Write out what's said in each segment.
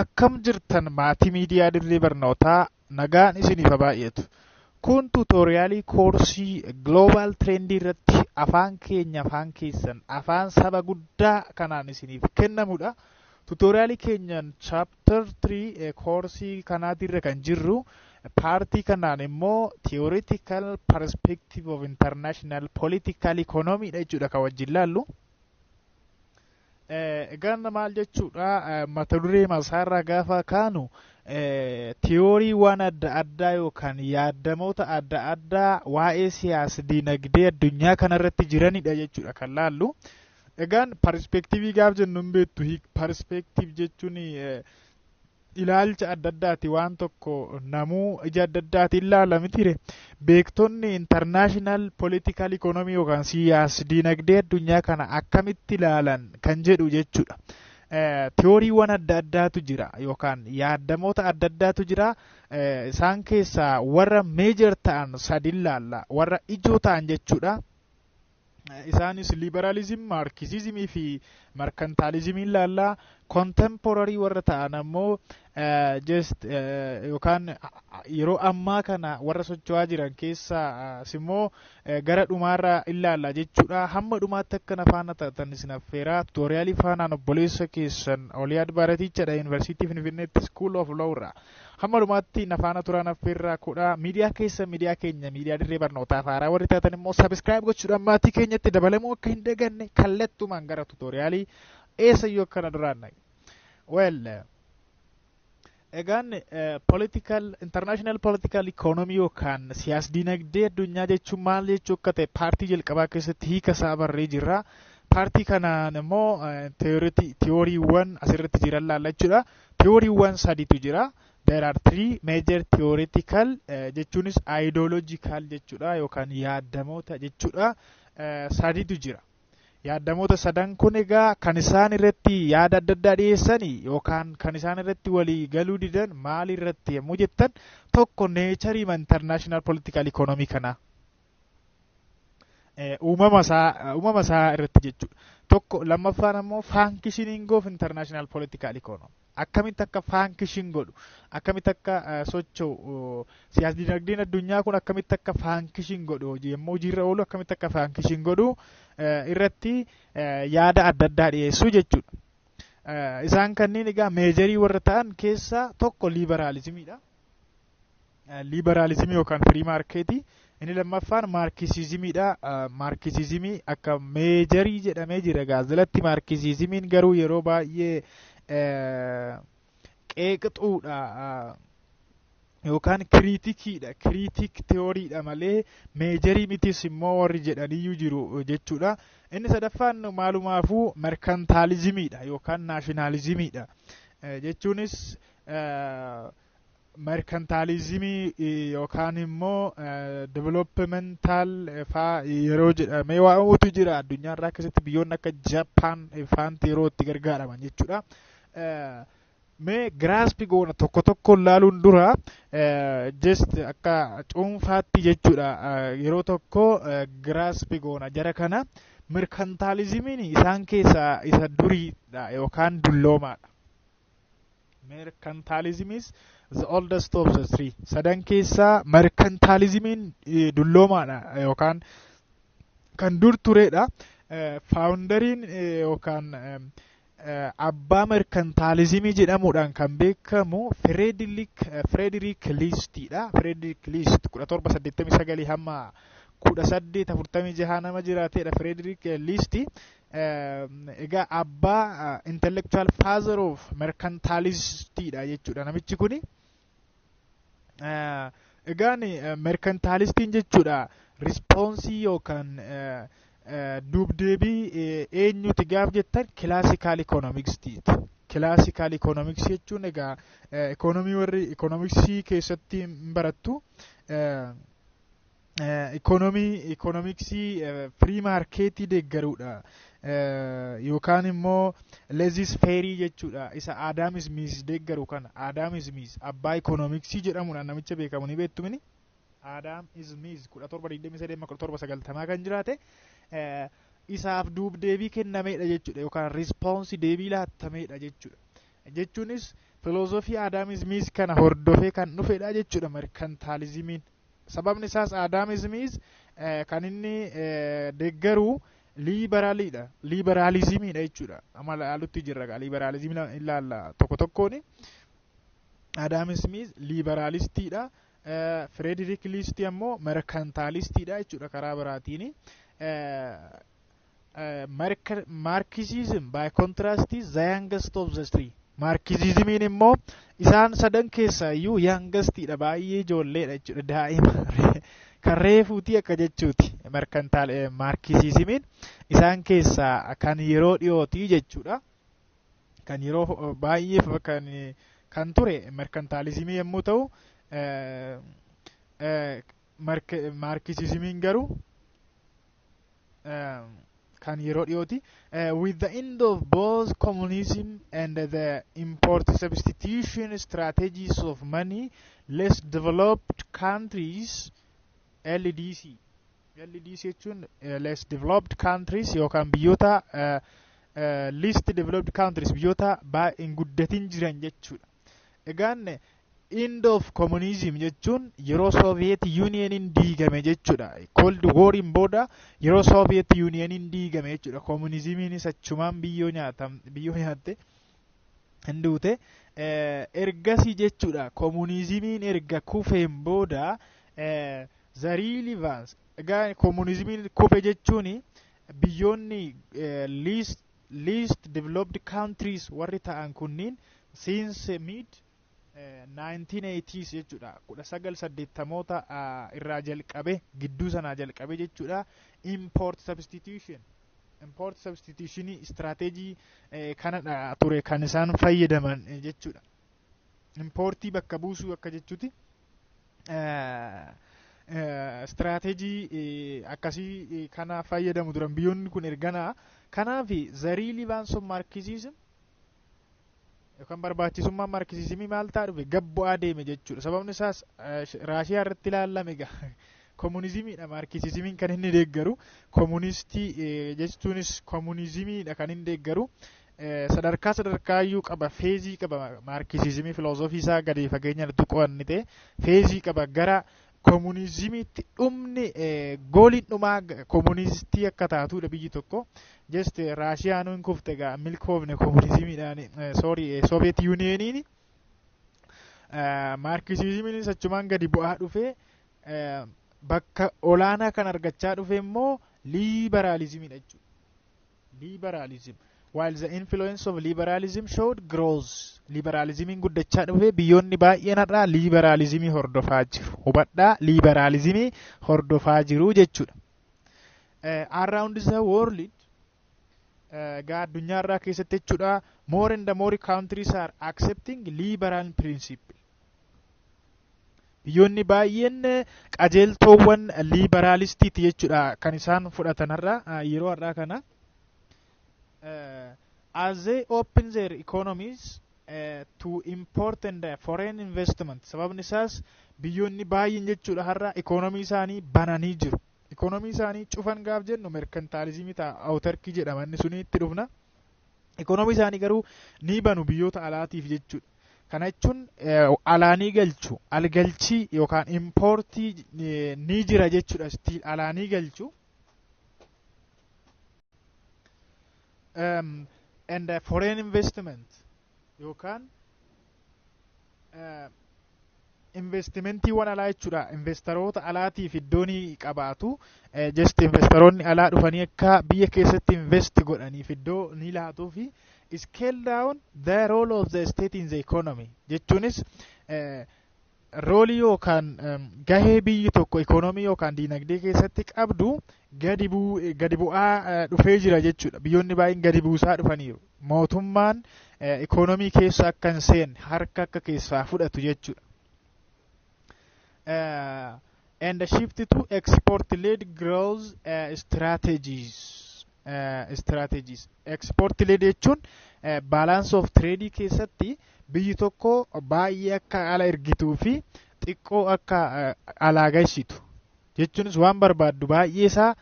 Akkam jirtan, maatii miidiyaa Dirree Barnootaa? Nagaan isiniif haa baay'atu. Kun tutorialii koorsii Global Trendii irratti afaan keenya, afaan keessan, afaan saba guddaa kanaan isiniif kennamudha. Tutorialii keenyan chapter 3 koorsii kanaatirra kan jirru, partii kanaan immoo theoretical perspective of international political economy dha jechuudha kan wajjin laallu. Egaan maal jechuudha? Mata duree masaarraa gaafa kaanu, tiyooriiwwan adda addaa yookaan yaadamoota adda addaa waa'ee siyaasa dinagdee addunyaa kanarratti jiranidha jechuudha kan laallu. Egaan perspectiveii gaaf jennu hin beektu, perspective jechuun ilaalcha adda addaati. Waan tokko namuu ija adda addaatiin ilaala mitire? Beektonni international political economy yookaan siyaas dinagdee addunyaa kana akkamitti ilaalan kan jedhu jechuudha. Tiyooriiwwan adda addaatu jira yookaan yaadamoota adda addaatu jira. Isaan keessaa warra major ta'an sadi ilaalla, warra ijoo ta'an jechuudha. Isaanis liberalism, Marxismii fi mercantilismii ilaalla. Contemporary warra ta'an ammoo just yookaan yeroo ammaa kana warra socho'aa jiran keessaa immoo gara dhumaarra ilaalla jechuudha. Hamma dhumaatti akka na faana taatan isin affeeraa. Tutorialii faanaan obboleessa keessan Oliyaad Baaratichadha, Yuunivarsiitii Finfinneetti School of Law irraa. Hamma dhumaatti na faana turan affeerraa kudha. Miidiyaa keessa, miidiyaa keenya, miidiyaa Dirree Barnootaa faaraa warri taatan immoo subscribe gochuudhaan maatii keenyatti dabalamuu akka hin daganne. Kallattumaan gara tutorialii eessayyuu akkana duraan naqe. Well, egaan political international political economy yookaan siyaas dinagdee addunyaa jechuun maal jechuu akka ta'e partii jalqabaa keessatti hiika isaa barree jirra. Partii kanaan immoo tiyooriiwwan asirratti jiran laalla jechuudha. Tiyooriiwwan sadiitu jira. There are three major theoretical, jechuunis ideological jechuudha yookaan yaadamoota jechuudha, sadiitu jira. Yaadamoota sadan kun egaa kan isaan irratti yaada adda addaa dhiyeessanii yookaan kan isaan irratti walii galuu didan maal irratti yommuu jettan, tokko natureii international political economy kana, uumama isaa irratti jechuudha. Tokko lammaffaan ammoo functioning of international political economy. Akkamitti akka function godhu, akkamitti akka socho'u, siyaas dinagdeen addunyaa kun akkamitti akka function godhu, yommuu hojiirra oolu akkamitti akka function godhu irratti yaada adda addaa dhiyeessuu jechuudha. Isaan kanneen egaa majorii warra ta'an keessaa tokko liberalismiidha. Liberalismii yookaan free marketii. Inni lammaffaan Marxismiidha. Marxismii akka majorii jedhamee jira gaazexaatti. Marxismiin garuu yeroo baay'ee qeeqxuudha yookaan criticiidha. Critic theoryiidha malee majorii mitis immoo warri jedhaniyyuu jiru jechuudha. Inni sadaffaan maalumaafuu mercantilismiidha yookaan nationalismiidha. Jechuunis mercantilismii yookaan immoo developmental faa yeroo jedhamee waamamutu jira, addunyaarraa keessatti biyyoonni akka Jappaan faanti yeroo itti gargaaraman jechuudha. Mee grasp goona tokko tokko ilaaluun dura, just akka cuunfaatti jechuudha, yeroo tokko grasp goona jara kana. Mercantilismiin isaan keessaa isa duriidha yookaan dulloomaadha. Mercantilism is the oldest of the three. Sadan keessaa mercantilismiin dulloomaadha yookaan kan dur turedha. Founderiin yookaan abbaa mercantilismii jedhamuudhaan kan beekamu Frederick Listidha. Frederick List 1789 hamma 1846 nama jiraatedha Frederick List. Egaa abbaa, intellectual father of mercantilistidha jechuudha namichi kuni. Egaan mercantilistiin jechuudha responseii yookaan dubdeebii eenyuti gaaf jettan, classical economicsiiti. Classical economicsii jechuun egaa economyii warri economicsii keessatti hin barattu. Economyii economicsii free marketii deeggaruudha. Yookaan immoo laissez-faireii jechuudha. Isa Adam Smith deeggaru kana. Adam Smith abbaa economicsii jedhamuudhaan namicha beekamu ni beektu mini? Adam Smith 1723 1790 kan jiraate, isaaf duub deebii kennameedha jechuudha yookaan responseii deebii laattameedha jechuudha. Jechuunis Filoozofii Adam Smith kana hordofee kan dhufedha jechuudha merkantaalizimiin. Sababni isaas Adam Smith kan inni deeggaru liiberaaliidha. Liiberaalizimiidha jechuudha. Amma ilaalutti jirra, liiberaalizimii ilaalla tokko tokkooni. Adam Smith liberaalistiidha. Frederick List ammoo merkantaalistiidha jechuudha karaa biraatiin. Marxism, by contrast, is the youngest of the three. Marxismiin immoo isaan sadan keessaa iyyuu youngestiidha, baay'ee ijoolleedha jechuudha, daa'ima kan reefuuti akka jechuuti. Merkantaal Marxismiin isaan keessaa kan yeroo dhiyooti jechuudha. Kan yeroo baay'ee kan ture merkantaalizimii yommuu ta'u, maarkisizimiin garuu kan yeroo dhiyooti. With the end of both communism and the import substitution strategies of many less developed countries, LDC. LDC jechuun less developed countries yookaan biyyoota least developed countries, biyyoota hin guddatin jiran jechuudha. Egaan end of communism jechuun yeroo Soviet Unioniin diigame jechuudha. Cold Wariin booda yeroo Soviet Unioniin diigame jechuudha. Communismiinis achumaan biyyoo nyaatam, biyyoo nyaatte, hin duute. Ergasii jechuudha. Communismiin erga kufeen booda the relevance, egaa communismiin kufe jechuun biyyoonni least developed countries warri ta'an kunniin since mid 1980s jechuudha, 1980moota irraa jalqabe, gidduu sanaa jalqabe jechuudha, import substitution strategy kanadha ture kan isaan fayyadaman jechuudha. Importii bakka buusuu akka jechuuti. Strategy akkasii kana fayyadamu turan biyyoonni kun erganaa. Kanaaf the relevance of Marxism yookaan barbaachisummaan maarkisizimii maal ta'a dhufe? Gad bu'aa deeme jechuudha. Sababni isaas Raashiyaa irratti ilaalame egaa komunizimiidha maarkisizimiin kan inni deeggaru. Komunistii jechuunis komunizimiidha kan inni deeggaru. Sadarkaa sadarkaayyuu qaba, phase qaba maarkisizimii. Filoozofii isaa gadi fageenyaan qo'anni ta'e phase qaba. Gara komunizimiitti dhumni, goaliin dhumaa komunistii akka taatudha biyyi tokko. Just Raashiyaan hin kufte egaa, milkoofne komunizimiidhaan, sorry, Soviet Unioniin. Maarkisizimiinis achumaan gadi bu'aa dhufee bakka olaanaa kan argachaa dhufe immoo liiberaalizimiidha jechuudha. Liberalism. While the influence of liberalism showed growth, liberalizimiin guddachaa dhufe, biyyoonni baay'een har'aa liberalizimii hordofaa jiru. Hubadhaa, liberalizimii hordofaa jiru jechuudha. Around the world, gaa addunyaa irraa keessatti jechuudha, more and more countries are accepting liberal principle. Biyyoonni baay'een qajeeltoowwan liberaalistiiti jechuudha kan isaan fudhatan har'a, yeroo har'aa kana. As they open their economies to import and foreign investment. Sababni isaas biyyoonni baay'een jechuudha har'a ikoonomii isaanii bananii jiru. Ikoonomii isaanii cufan gaaf jennu merkantaalizimii ta'a, autarky jedhama inni suni, itti dhufna. Ikoonomii isaanii garuu ni banu biyyoota alaatiif jechuudha. Kana jechuun alaanii galchu, algalchii yookaan importii ni jira jechuudha, still alaanii galchu. And foreign investment yookaan investimentiiwwan alaa jechuudha. Investaroota alaatiif iddoo ni qabaatu. Just investaroonni alaa dhufanii akka biyya keessatti invest godhaniif iddoo ni laatuu fi scale down the role of the state in the economy jechuunis role yookaan gahee biyyi tokko ikoonomii yookaan diinagdee keessatti qabdu gadi bu'aa dhufee jira jechuudha. Biyyoonni baay'een gadi buusaa dhufaniiru. Mootummaan ikoonomii keessa akka hin seenne, harka akka keessaa fudhatu jechuudha. And the shift to export led growth strategies. Export led jechuun balance of trade keessatti biyyi tokko baay'ee akka ala ergituu fi xiqqoo akka alaa galchitu jechuunis waan barbaaddu baay'ee isaa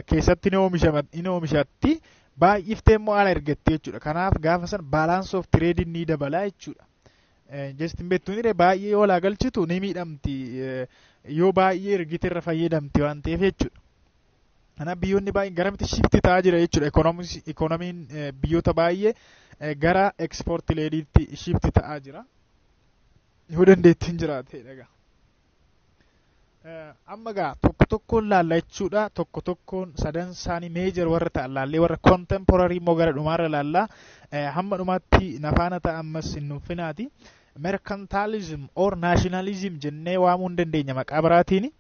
keessatti ni oomishatti, baay'iftee immoo ala ergatti jechuudha. Kanaaf gaafa san balance of trade ni dabala jechuudha. Just hin beektu, baay'ee yoo alaa galchitu ni miidhamti, yoo baay'ee ergite irra fayyadamti waan ta'eef jechuudha. Kanaaf biyyoonni baay'een garamitti shift ta'aa jira jechuudha. Ikoonomiin biyyoota baay'ee gara export lediitti shift ta'aa jira. Yoo dandeettiin jiraate dhagaa. Amma gaa tokko tokkoon laalla jechuudha. Tokko tokkoon sadan isaanii major warra ta'an laallee, warra contemporary immoo gara dhumaarra laallaa. Hamma dhumaatti nafaana ta'a, ammas hin nuffinaati. Mercantilism or nationalism jennee waamuu hin dandeenya maqaa biraatiin.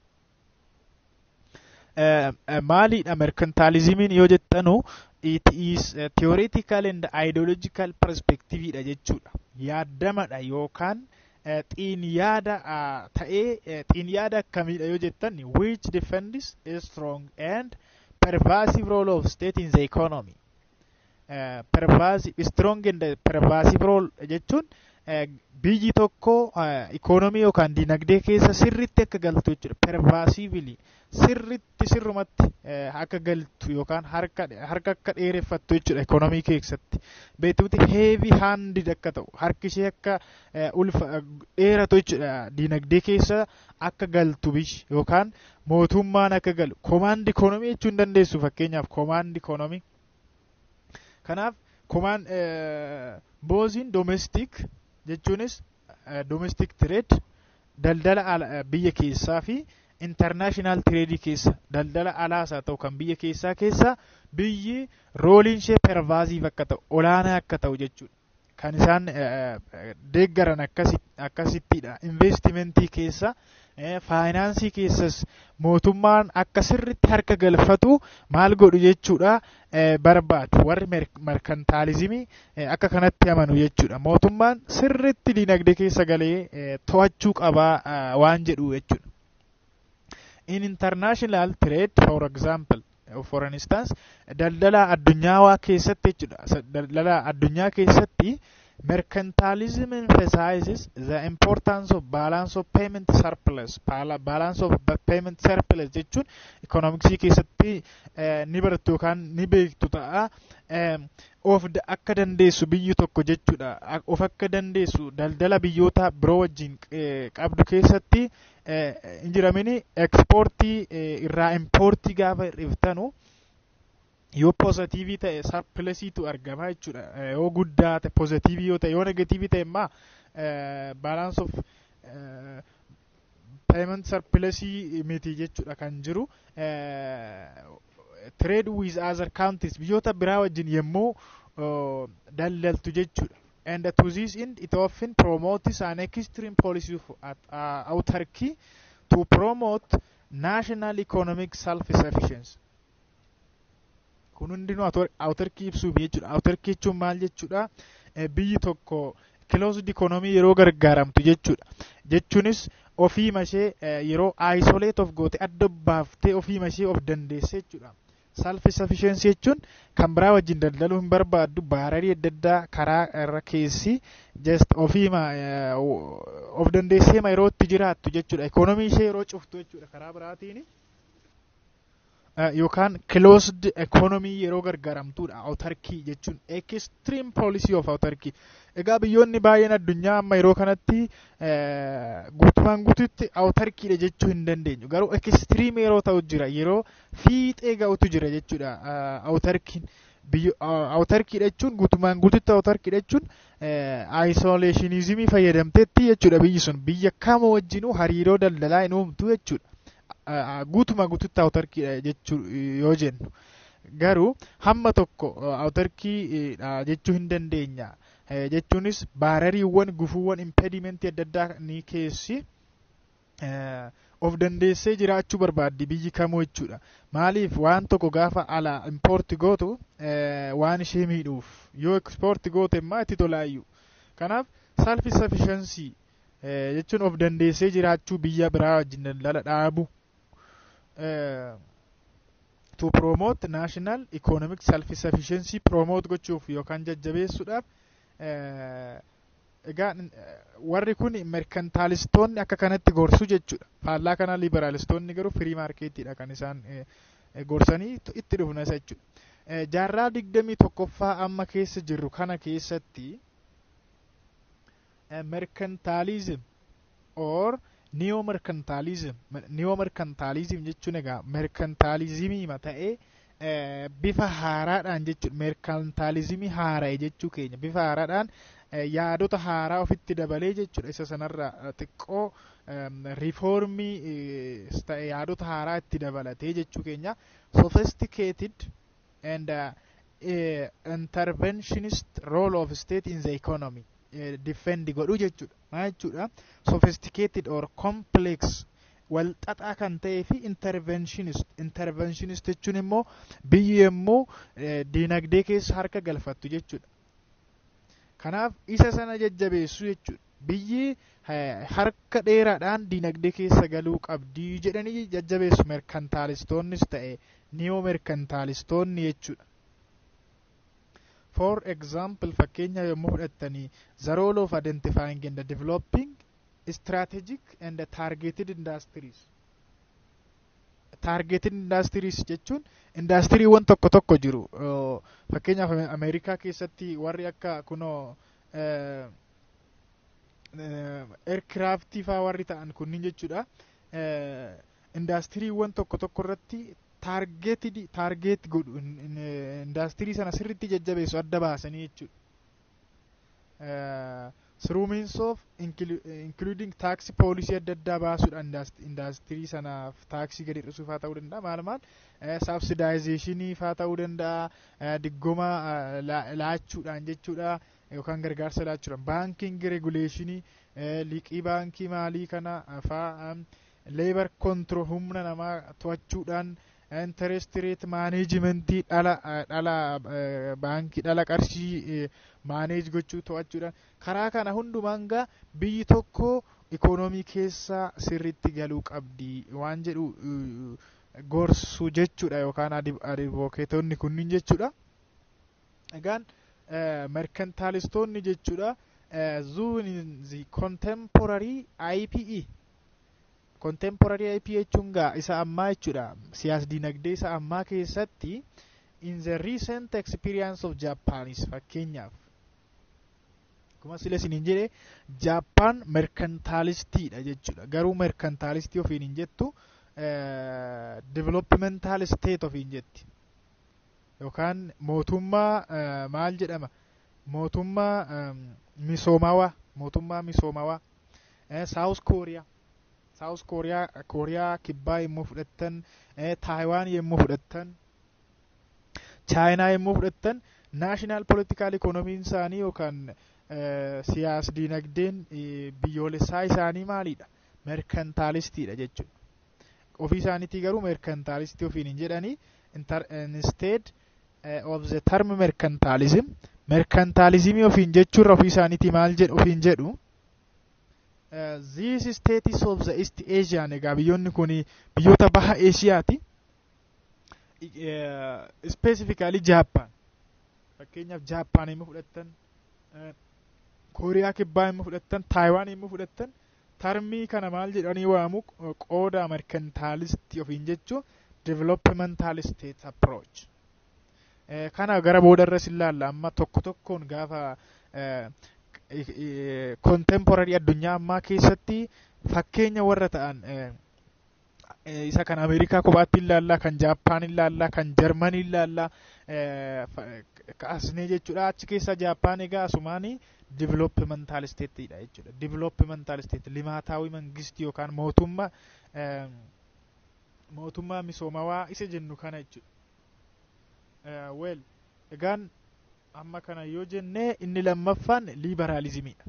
Maaliidha mercantilismiin yoo jettanu, it is theoretical and ideological perspective dha jechuudha. Yaadamadha yookaan xiin yaada ta'ee, xiin yaada akkamiidha yoo jettan, which defends a strong and pervasive role of state in the economy. Pervasive, strong and pervasive role jechuun biyyi tokko ikoonomii yookaan dinagdee keessa sirritti akka galtu jechuudha. Pervasively, sirritti, sirrumatti akka galtu yookaan harka akka dheereffattu jechuudha ikoonomii keessatti. Beektuuti, heavy handed akka ta'u, harki ishee akka ulfa dheeratu jechuudha, dinagdee keessa akka galtu biyyi yookaan mootummaan akka galu. Command economy jechuu hin dandeessu, fakkeenyaaf command economy. Kanaaf command both in domestic jechuunis domestic trade, daldala biyya keessaa, fi international trade keessa, daldala alaas haa ta'u kan biyya keessaa keessa, biyyi roleiin ishee pervasive akka ta'u, olaanaa akka ta'u jechuudha. Kan isaan deeggaran akkasittidha. Investimentii keessa, faayinaansii keessas mootummaan akka sirritti harka galfatu maal godhu jechuudha barbaadu. Warri merkantaalizimii akka kanatti amanu jechuudha. Mootummaan sirritti dinagdee keessa galee to'achuu qabaa waan jedhu jechuudha. In international trade, for example, for instance, daldala addunyaawaa keessatti jechuudha. Daldala addunyaa keessatti mercantilism emphasizes the importance of balance of payment surplus. Balance of payment surplus jechuun economicsii keessatti ni barattu yookaan ni beektu ta'a. Of akka dandeessu biyyi tokko jechuudha. Of akka dandeessu daldala biyyoota biroo wajjin qabdu keessatti hin jiramini, ekspoortii irraa impoortii gaafa hir'iftanu yoo positive ta'e surplusiitu argama jechuudha. Yoo guddaa ta'e positive yoo ta'e, yoo negative ta'e immoo balance of payment surplusii miti jechuudha kan jiru. Trade with other countries, biyyoota biraa wajjin yommuu daldaltu jechuudha. And to this end, it often promotes an extreme policy of autarky to promote national economic self-sufficiency. Kun hundinuu autarky ibsuuf jechuudha. Autarky jechuun maal jechuudha? Biyyi tokko closed economy yeroo gargaaramtu jechuudha. Jechuunis ofiima ishee yeroo isolate of goote, adda baaftee ofiima ishee of dandeesse jechuudha. Self sufficiency jechuun kan biraa wajjin daldaluu hin barbaaddu, barrierii adda addaa karaa irra keessi, just ofiima of dandeessee yeroo itti jiraattu jechuudha. Economy ishee yeroo cuftu jechuudha karaa biraatiin. Yookaan closed economy yeroo gargaaramtuudha autarky jechuun, extreme policy of autarky. Egaa biyyoonni baay'een addunyaa amma yeroo kanatti guutumaan guututti autarkydha jechuu hin dandeenyu, garuu extreme yeroo ta'u jira, yeroo fiixee ga'utu jira jechuudha. Autarkyn autarkydha jechuun, guutumaan guututti autarkydha jechuun isolationismii fayyadamteetti jechuudha. Biyyi sun biyya kama wajjinuu hariiroo daldalaa hin uumtu jechuudha. Guutumaa guututti autarkydha jechuu yoo jennu, garuu hamma tokko autarky jechuu hin dandeenya. Jechuunis barrieriiwwan, gufuuwwan, impedimentii adda addaa ni keessi of dandeessee jiraachuu barbaaddi biyyi kamuu jechuudha. Maaliif? Waan tokko gaafa ala import gootu waan ishee miidhuuf, yoo export goote immoo itti tolaayyuu. Kanaaf self sufficiency jechuun of dandeessee jiraachuu, biyya biraa wajjin daldala dhaabu. To promote national economic self sufficiency promote gochuuf yookaan jajjabeessuudhaaf. Egaa warri kun merkantaalistoonni akka kanatti gorsu jechuudha. Faallaa kana liberaalistoonni garuu free marketiidha kan isaan gorsanii, itti dhufna isa jechuudha. Jaarraa 21ffaa amma keessa jirru kana keessatti Mercantilism or neo mercantilism. Neo mercantilism jechuun egaa mercantilismii ta'ee bifa haaraadhaan jechuudha. Mercantilismii haara'e jechuu keenya, bifa haaraadhaan yaadota haaraa ofitti dabalee jechuudha. Isa sanarra xiqqoo reformii ta'e yaadota haaraa itti dabalatee jechuu keenya. Sophisticated and interventionist role of state in the economy defend godhu jechuudha. Maal jechuudha? Sophisticated or complex, wal xaxaa kan ta'ee fi interventionist. Interventionist jechuun immoo biyyi yommuu diinagdee keessa harka galfattu jechuudha. Kanaaf isa sana jajjabeessu jechuudha. Biyyi harka dheeraadhaan diinagdee keessa galuu qabdii jedhanii jajjabeessu, mercantilistoonnis ta'e neo mercantilistoonni jechuudha. For example, fakkeenya yommuu fudhattanii, the role of identifying and developing strategic and targeted industries. Targeted industries jechuun indastiriiwwan tokko tokko jiru. Fakkeenyaaf, Ameerikaa keessatti warri akka kunoo aircraftii faa warri ta'an kunniin jechuudha. Indastiriiwwan tokko tokko irratti targeted, target godhu, indaastirii sana sirriitti jajjabeessu, adda baasanii jechuudha. Through means of including tax policy adda addaa baasuudhaan, indaastirii sanaaf taaksii gadi hir'isuu faa ta'uu danda'a, maal maal subsidizationii faa ta'uu danda'a, diggoma laachuudhaan jechuudha, yookaan gargaarsa laachuudhaan, banking regulationii, liqii baankii maalii kana faa, labor control, humna namaa to'achuudhaan, interest rate managementii, dhala baankii, dhala qarshii manage gochuu, to'achuudhaan, karaa kana hundumaan gaa biyyi tokko ikoonoomii keessa sirriitti galuu qabdi waan jedhu gorsu jechuudha, yookaan advocateonni kunniin jechuudha. Egaan mercantilistoonni jechuudha, the contemporary IPE. Contemporary IPE jechuun gaa isa ammaa jechuudha. Siyaas dinagdee isa ammaa keessatti, in the recent experience of Japanese, fakkeenyaaf, akkuma sila isiniin jedhe, Jaappaan mercantilistiidha jechuudha. Garuu mercantilistii ofiin hin jettu, developmental state ofiin jetti, yookaan mootummaa maal jedhama, mootummaa misoomawaa, mootummaa misoomawaa. South Korea, South Korea, Kooriyaa Kibbaa yommuu fudhattan, Taayiwaan yommuu fudhattan, Chaayinaa yommuu fudhattan, national political economyn isaanii yookaan siyaas dinagdeen biyyoolessaa isaanii maalidha? Mercantilistiidha jechuudha. Ofii isaaniitii garuu mercantilistii ofiin hin jedhanii. Instead of the term mercantilism, mercantilismii ofiin jechuurra, ofii isaaniitii maal jedhu ofiin jedhu? These states of the East Asian, egaa biyyoonni kun biyyoota baha Eeshiyaati. Specifically Japan, fakkeenyaaf Japan yommuu fudhattan, Kooriyaa Kibbaa yommuu fudhattan, Taayiwaan yommuu fudhattan, termii kana maal jedhanii waamu? Qooda mercantilistii ofiin jechuu, developmental state approach. Kana gara boodarras ilaalla. Amma tokko tokkoon gaafa contemporary addunyaa ammaa keessatti fakkeenya warra ta'an isa kan Ameerikaa kophaatti ilaallaa, kan Jaappaan ilaallaa, kan Jarmanii ilaallaa kaasnee jechuudha. Achi keessa Jaappaan egaa asumaanii developmental stateidha jechuudha. Developmental state, ልማታዊ መንግስት yookaan mootummaa misoomawaa isa jennu kana jechuudha. Well, egaan amma kana yoo jenne, inni lammaffaan liberalismiidha.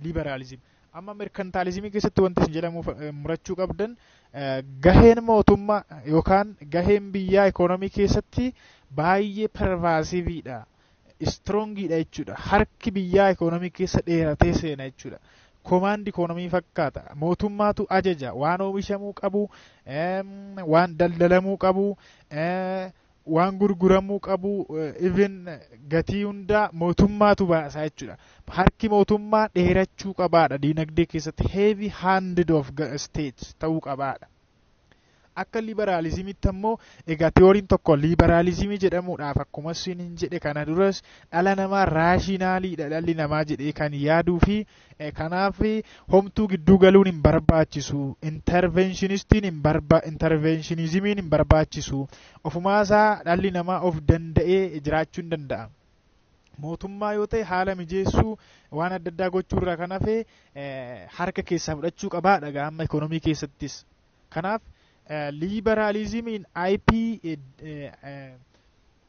Liberalism. Amma mercantilismii keessatti wanti isin jedhamu murachuu qabdan, gaheen mootummaa yookaan gaheen biyyaa ikoonomii keessatti baay'ee pervasiveiidha. Strongiidha jechuudha. Harki biyyaa ikoonomii keessa dheeratee seena jechuudha. Command economy fakkaata. Mootummaatu ajaja waan oomishamuu qabu, waan daldalamuu qabu, waan gurguramuu qabu, even gatii hundaa mootummaatu baasa jechuudha. Harki mootummaa dheerachuu qabaadha diinagdee keessatti, heavy handed of state ta'uu qabaadha. Akka liberaalizimitti ammoo, egaa tiyooriin tokko liberaalizimii jedhamuudhaaf, akkuma isiniin jedhe kana duras, dhala namaa rationaliidha dhalli namaa jedhee kan yaaduu fi kanaaf homtuu gidduu galuun hin barbaachisu, interventionistiin hin barba interventionismiin hin barbaachisu, ofumaasaa dhalli namaa of danda'ee jiraachuu hin danda'a. Mootummaa yoo ta'e haala mijeessuu, waan adda addaa gochuu irraa kan hafe harka keessaa fudhachuu qabaadha amma ikonomii keessattis. Kanaaf liberaalizimiin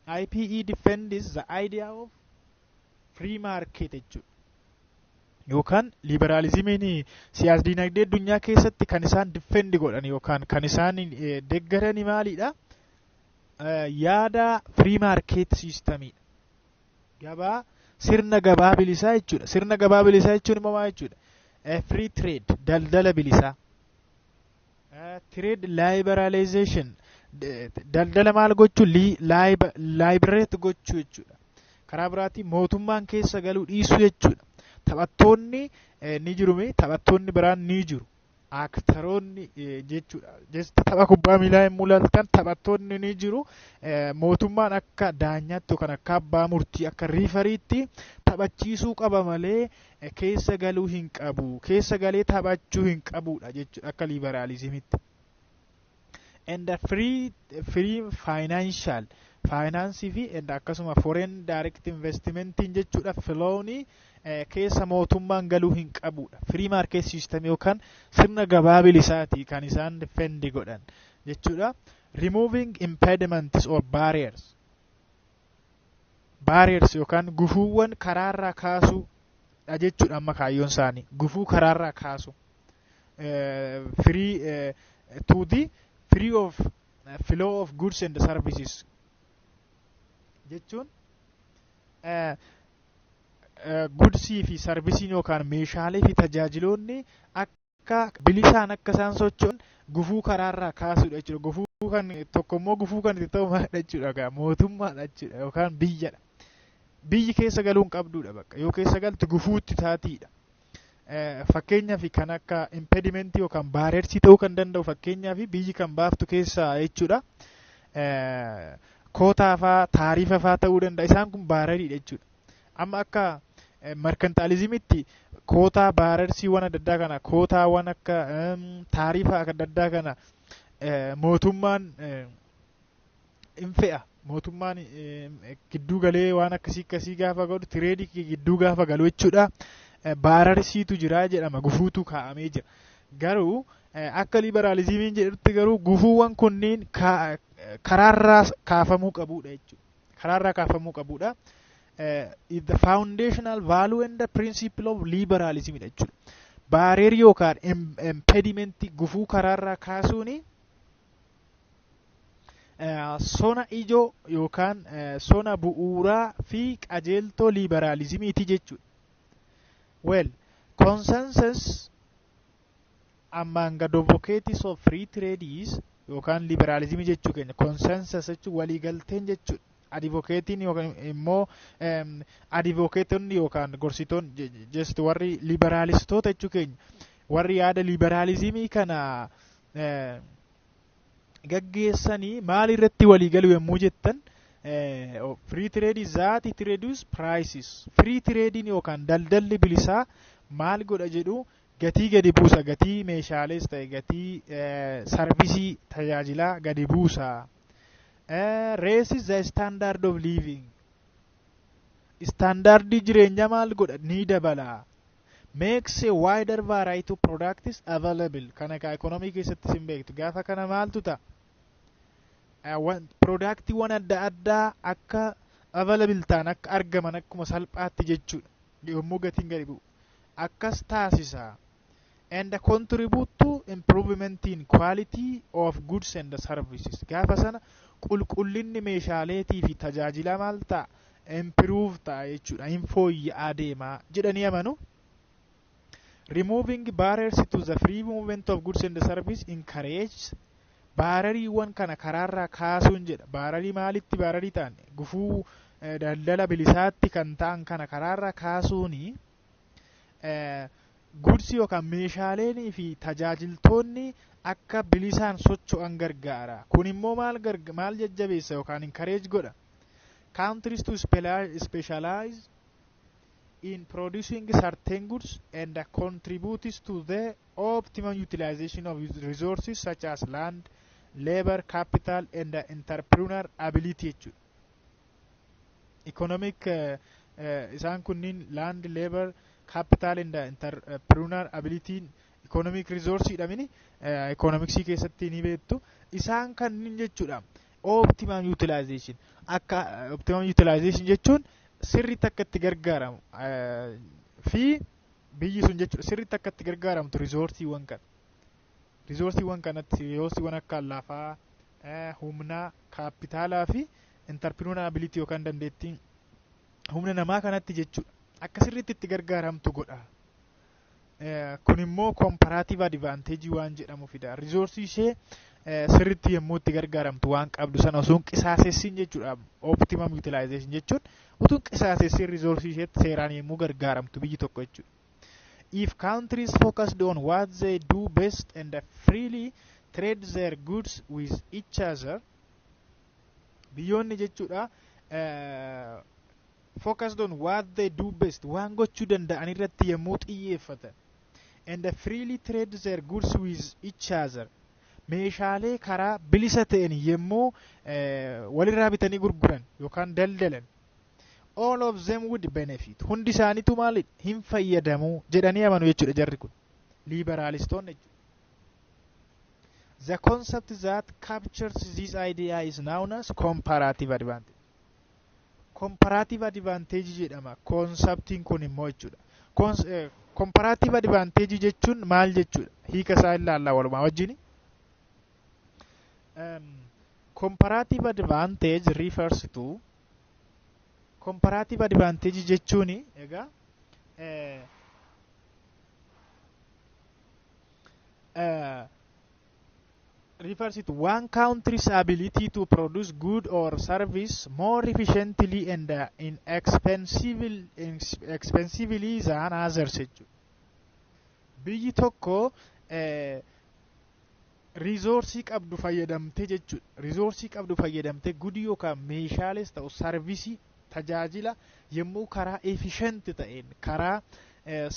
IPE defends the idea of free market jechuudha. Yookaan liberaalizimiin siyaas dinagdee addunyaa keessatti kan isaan defend godhan yookaan kan isaan deeggaran maalidha? Yaada free market systemidha. Gabaa, sirna gabaa bilisaa jechuudha. Sirna gabaa bilisaa jechuun immoo maal jechuudha? Free trade, daldala bilisaa. Trade liberalization, daldala maal gochuu? Liberate gochuu jechuudha. Karaa biraatiin mootummaan keessa galuu dhiisuu jechuudha. Taphattoonni ni jiru, taphattoonni biraan ni jiru. Actoroonni jechuudha. Tapha kubbaa miilaa yommuu ilaaltan taphattoonni ni jiru. Mootummaan akka daanyaatti yookaan akka abbaa murtii, akka refereetti taphachiisuu qaba malee keessa galuu hin qabu. Keessa galee taphachuu hin qabudha jechuudha akka liberaalizimitti. And the free financial finance fi and akkasuma foreign direct investmentiin jechuudha, flowni keessa mootummaan galuu hin qabudha. Free market system yookaan sirna gabaa bilisaati kan isaan defend godhan jechuudha. Removing impediments or barriers. Barriers yookaan gufuuwwan karaarraa kaasuu dha jechuudha amma kaayyoon isaanii. Gufuu karaarraa kaasu. Free to the free of flow of goods and services jechuun goodsii fi serviceiin yookaan meeshaalee fi tajaajiloonni akka bilisaan akka isaan socho'an gufuu karaarraa kaasuudha jechuudha. Gufuu kan tokko immoo gufuu kan itti ta'u maalidha jechuudha? Mootummaadha jechuudha yookaan biyyadha. Biyyi keessa galuu hin qabduudha bakka, yoo keessa galtu gufuutti taatiidha. Fakkeenyaaf kan akka impedimentii yookaan barriersii ta'uu kan danda'u, fakkeenyaaf biyyi kan baaftu keessaa jechuudha. Quota faa, tariff faa ta'uu danda'a, isaan kun barrieriidha jechuudha. Amma akka mercantilismitti quota, barriersiiwwan adda addaa kana, quotaawwan akka tariff adda addaa kana mootummaan hin fe'a. Mootummaan gidduu galee waan akkasii akkasii gaafa godhu, tradeii gidduu gaafa galu jechuudha. Barriersiitu jira jedhama, gufuutu kaa'amee jira. Garuu akka liberaalizimiin jedhutti garuu gufuuwwan kunniin karaarraa kaafamuu qabudha jechuudha. Karaarraa kaafamuu qabudha. The foundational value and the principle of liberalism jechuudha. Barrierii yookaan impediment, gufuu karaarraa kaasuuni sona ijoo yookaan sona bu'uuraa fi qajeeltoo liberaalizimiiti jechuudha. Well, consensus among advocates of free trade is yookaan liberaalizimii jechuu keenya, consensus jechuun waliigalteen jechuudha. Advocateiin yookaan immoo advocateonni yookaan gorsitoonni, just warri liberaalistoota jechuu keenya, warri yaada liberaalizimii kana gaggeessanii maal irratti waliigalu yommuu jettan, free trade is that it reduce prices. Free trading yookaan daldalli bilisaa maal godha jedhu? Gatii gadi buusa, gatii meeshaalees ta'e gatii serviceii tajaajilaa gadi buusa. Raises the standard of living, standardii jireenyaa maal godha? Ni dabala. Makes a wider variety of products available. Kana ka ekonomii keessatti sin beektu, gaafa kana maaltu ta'a? Productiiwwan adda addaa akka available ta'an, akka argaman akkuma salphaatti jechuudha, yommuu gatiin gadi bu'u akkas taasisa. And contribute to improvement in quality of goods and services. Gaafa sana qulqullinni meeshaaleetii fi tajaajila maal ta'a? Improve ta'a jechuudha, hin fooyya'aa deemaa jedhanii amanu. Removing barriers to the free movement of goods and service encourage, barrieriiwwan kana karaarraa kaasuun jedha. Barrierii maalitti barrierii ta'an, gufuu daldala bilisaatti kan ta'an kana karaarraa kaasuuni goodsii yookaan meeshaaleenii fi tajaajiltoonni Akka bilisaan socho'an gargaara. Kun immoo maal maal jajjabeessa yookaan encourage godha? Countries to specialize in producing certain goods and contributes to the optimum utilization of resources such as land, labor, capital and entrepreneur ability jechuudha. Economic isaan kunniin, land, labor, capital and entrepreneur ability, economic resource jedhamini economicsii keessatti ni beektu, isaan kanniin jechuudha. Optimum utilization, akka optimum utilization jechuun sirriitti akka itti gargaaramu fi biyyi sun jechuudha sirriitti akka itti gargaaramtu resourceiiwwan kana. Resourceiiwwan kanatti, resourceiiwwan akka lafaa, humnaa, kaapitaalaa fi entrepreneur ability yookaan dandeettii humna namaa kanatti jechuudha. Akka sirriitti itti gargaaramtu godha. Kun immoo comparative advantage waan jedhamu fida. Resourceii ishee sirriitti yommuu itti gargaaramtu, waan qabdu sana osoo hin qisaasessin jechuudha. Optimum utilization jechuun utuu hin qisaasessin resourceii isheetti seeraan yommuu gargaaramtu biyyi tokko jechuudha. If countries focused on what they do best and freely trade their goods with each other, biyyoonni jechuudha focused on what they do best, waan gochuu danda'an irratti yommuu xiyyeeffatan, and freely trade their goods with each other, meeshaalee karaa bilisa ta'een yommuu walirraa bitanii gurguran yookaan daldalan, all of them would benefit, hundi isaaniitu maali hin fayyadamuu jedhanii amanu jechuudha jarri kun, liberalistoonni jechuudha. The concept that captures this idea is known as comparative advantage. Comparative advantage jedhama conceptiin kun immoo jechuudha. Comparative advantage jechuun maal jechuudha? Hiika isaa ilaallaa walumaa wajjini. Comparative advantage refers to, comparative advantage jechuun egaa refers to one country's ability to produce good or service more efficiently and inexpensively than others jechuudha. Biyyi tokko resourceii qabdu fayyadamtee jechuudha. Resourceii qabdu fayyadamtee goodii yookaan meeshaalees ta'u serviceii, tajaajila, yommuu karaa efficient ta'een, karaa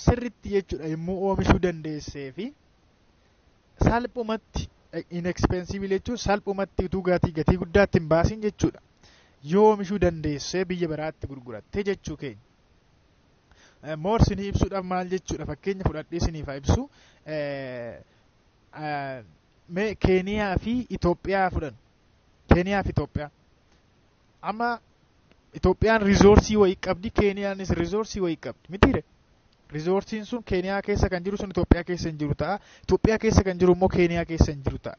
sirritti jechuudha, yommuu oomishuu dandeessee fi salphumatti, inexpensive jechuun salphumatti, utuu gatii guddaatti hin baasin jechuudha. Yoo oomishuu dandeessee biyya biraatti gurguratte jechuu keenya. More sinii ibsuudhaaf maal jechuudha, fakkeenya fudhadhee siniif haa ibsu. Mee Keeniyaa fi Itoophiyaa fudhan. Keeniyaa fi Itoophiyaa. Amma Itoophiyaan resourceii wayii qabdi, Keeniyaanis resourceii wayii qabdi. Mitiire? Resourceiin sun Keeniyaa keessa kan jiru sun Itoophiyaa keessa hin jiru ta'a. Itoophiyaa keessa kan jiru immoo Keeniyaa keessa hin jiru ta'a.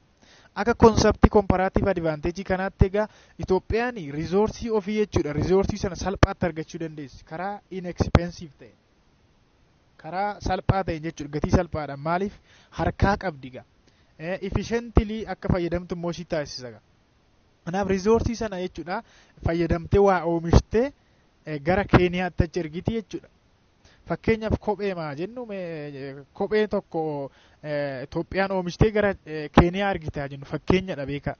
Akka conceptii comparative advantage kanaatti egaa Itoophiyaan resourceii ofii jechuudha. Resourceii sana salphaatti argachuu dandeessi. Karaa inexpensive ta'e. Karaa salphaa ta'e jechuudha. Gatii salphaadhaan, maaliif harkaa qabdi gaa. Efficiently akka fayyadamtu immoo ishii taasisa gaa. Kanaaf resourceii sana jechuudha fayyadamtee waa oomishtee gara Keeniyaatti achi ergiti jechuudha. Fakkeenyaaf kophee maa jennu, kophee tokko Itoophiyaan oomishtee gara Keeniyaa ergite jennu, fakkeenyadha beekaa.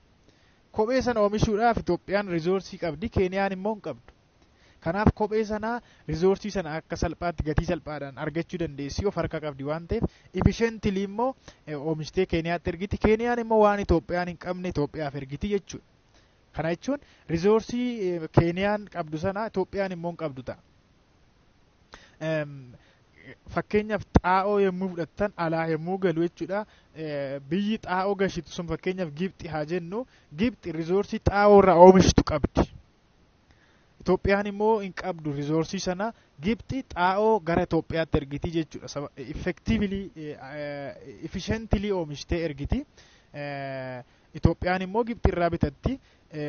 Kophee sana oomishuudhaaf Itoophiyaan resourceii qabdi, Keeniyaan immoo hin qabdu. Kanaaf kophee sana, resourceii sana akka salphaatti gatii salphaadhaan argachuu dandeessi of harka qabdi waan ta'eef, efficiently immoo oomishtee Keeniyaatti ergiti. Keeniyaan immoo waan Itoophiyaan hin qabne Itoophiyaaf ergiti jechuudha. Kana jechuun resourceii Keeniyaan qabdu sana Itoophiyaan immoo hin qabdu ta'a. Fakkeenyaaf xaa'oo yommuu fudhattan, alaa yommuu galu jechuudha. Biyyi xaa'oo gashitu sun, fakkeenyaaf Gibxi haa jennu, Gibxi resourceii xaa'oo irraa oomishtu qabdi. Itoophiyaan immoo hin qabdu resourceii sana. Gibxi xaa'oo gara Itoophiyaatti ergiti jechuudha. Effectively, efficiently oomishtee ergiti. Itoophiyaan immoo Gibxi irraa bitatti.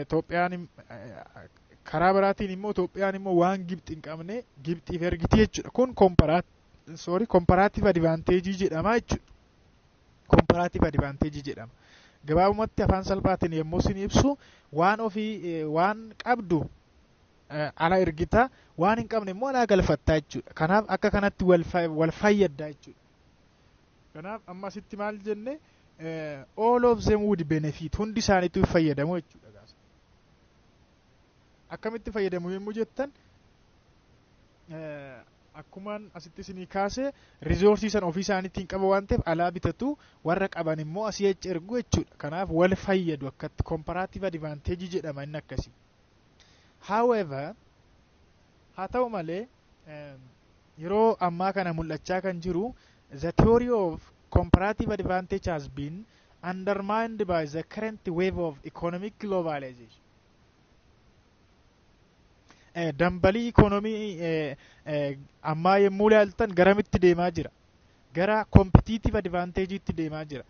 Itoophiyaan karaa biraatiin immoo, Itoophiyaan immoo waan Gibxi hin qabne Gibxiif ergiti jechuudha. Kun sorry, comparative advantage jedhama jechuudha. Comparative advantage jedhama. Gabaabumatti afaan salphaatiin yommuu isin ibsu, waan ofii waan qabdu ala ergita, waan hin qabne immoo alaa galfattaa jechuudha. Kanaaf akka kanatti wal fayyaddaa jechuudha. Kanaaf amma asitti maal jenne? All of them would benefit, hundi isaaniitu fayyadamu jechuudha. Akkamitti fayyadamu yommuu jettan, akkumaan asitti isinii kaase, resource san ofii isaaniitiin qaba waan ta'eef alaa bitatu, warra qaban immoo asii achi ergu jechuudha. Kanaaf wal fayyadu akkatti, comparative advantage jedhama inni akkasii. However, haa ta'u malee, yeroo ammaa kana mul'achaa kan jiru, the theory of comparative advantage has been undermined by the current wave of economic globalization. Dambalii ikonomii ammaa yommuu ilaaltan garamitti deemaa jira? Gara competitive advantage'itti deemaa jira.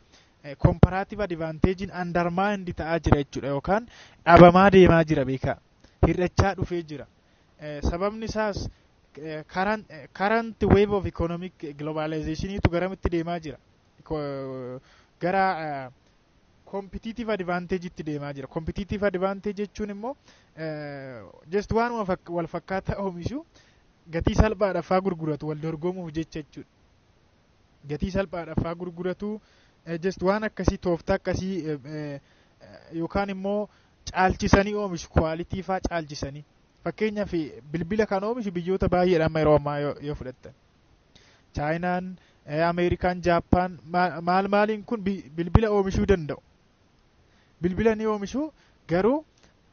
Comparative advantage'n undermined ta'aa jira jechuudha, yookaan dhabamaa deemaa jira, beekaa, hir'achaa dhufee jira. Sababni isaas current wave of economic globalization'itu garamitti deemaa jira? Gara competitive advantage'itti deemaa jira. Competitive advantage jechuun immoo just waanuma wal fakkaataa oomishu gatii salphaadhaaf faa gurguratu, wal dorgomuuf jecha jechuudha. Gatii salphaadhaaf faa gurguratu, just waan akkasii, tooftaa akkasii, yookaan immoo caalchisanii oomishu, quality faa caalchisanii. Fakkeenyaaf, bilbila kan oomishu biyyoota baay'eedha amma yeroo ammaa yoo fudhattan. Chaayinaan, Ameerikaan, Jaappaan, maal maaliin kun bilbila oomishuu danda'u. Bilbila ni oomishu, garuu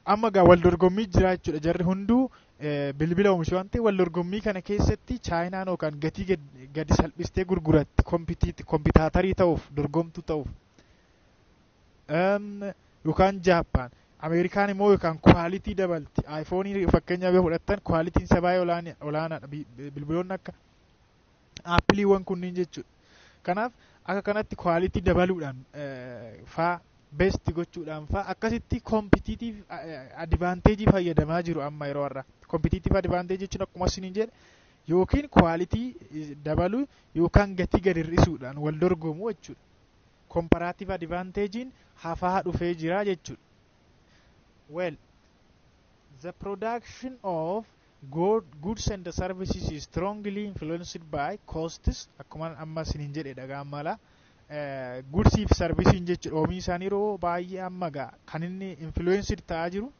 amma gaa wal dorgommii jira jechuudha. Jarri hunduu bilbila oomishu waan ta'eef, wal dorgommii kana keessatti Chaayinaan yookaan gatii gadi salphistee gurguratti competitor ta'uuf, dorgomtuu ta'uuf. Yookaan Jaappaan. Ameerikaan immoo yookaan quality dabalti. iPhone fakkeenyaaf yoo fudhattan, qualityn isaa baay'ee olaanaadha. Bilbiloonni akka Appleiiwwan kunniin jechuudha. Kanaaf akka kanatti quality dabaluudhaan faa, best gochuudhaan faa, akkasitti competitive advantage fayyadamaa jiru amma yeroo har'aa. Competitive advantage jechuun akkuma isiniin jedhe yookiin quality dabaluu yookaan gatii gadi hir'isuudhaan wal dorgomu jechuudha. Comparative advantage'n hafaa dhufee jira jechuudha. Well, the production of goods and services is strongly influenced by costs. Akkuma amma isiniin jedhe dhagaan mala goodsiif serviceiin jechuudha, oomishni isaanii yeroo baay'ee amma gaa kan inni influenced ta'aa jiru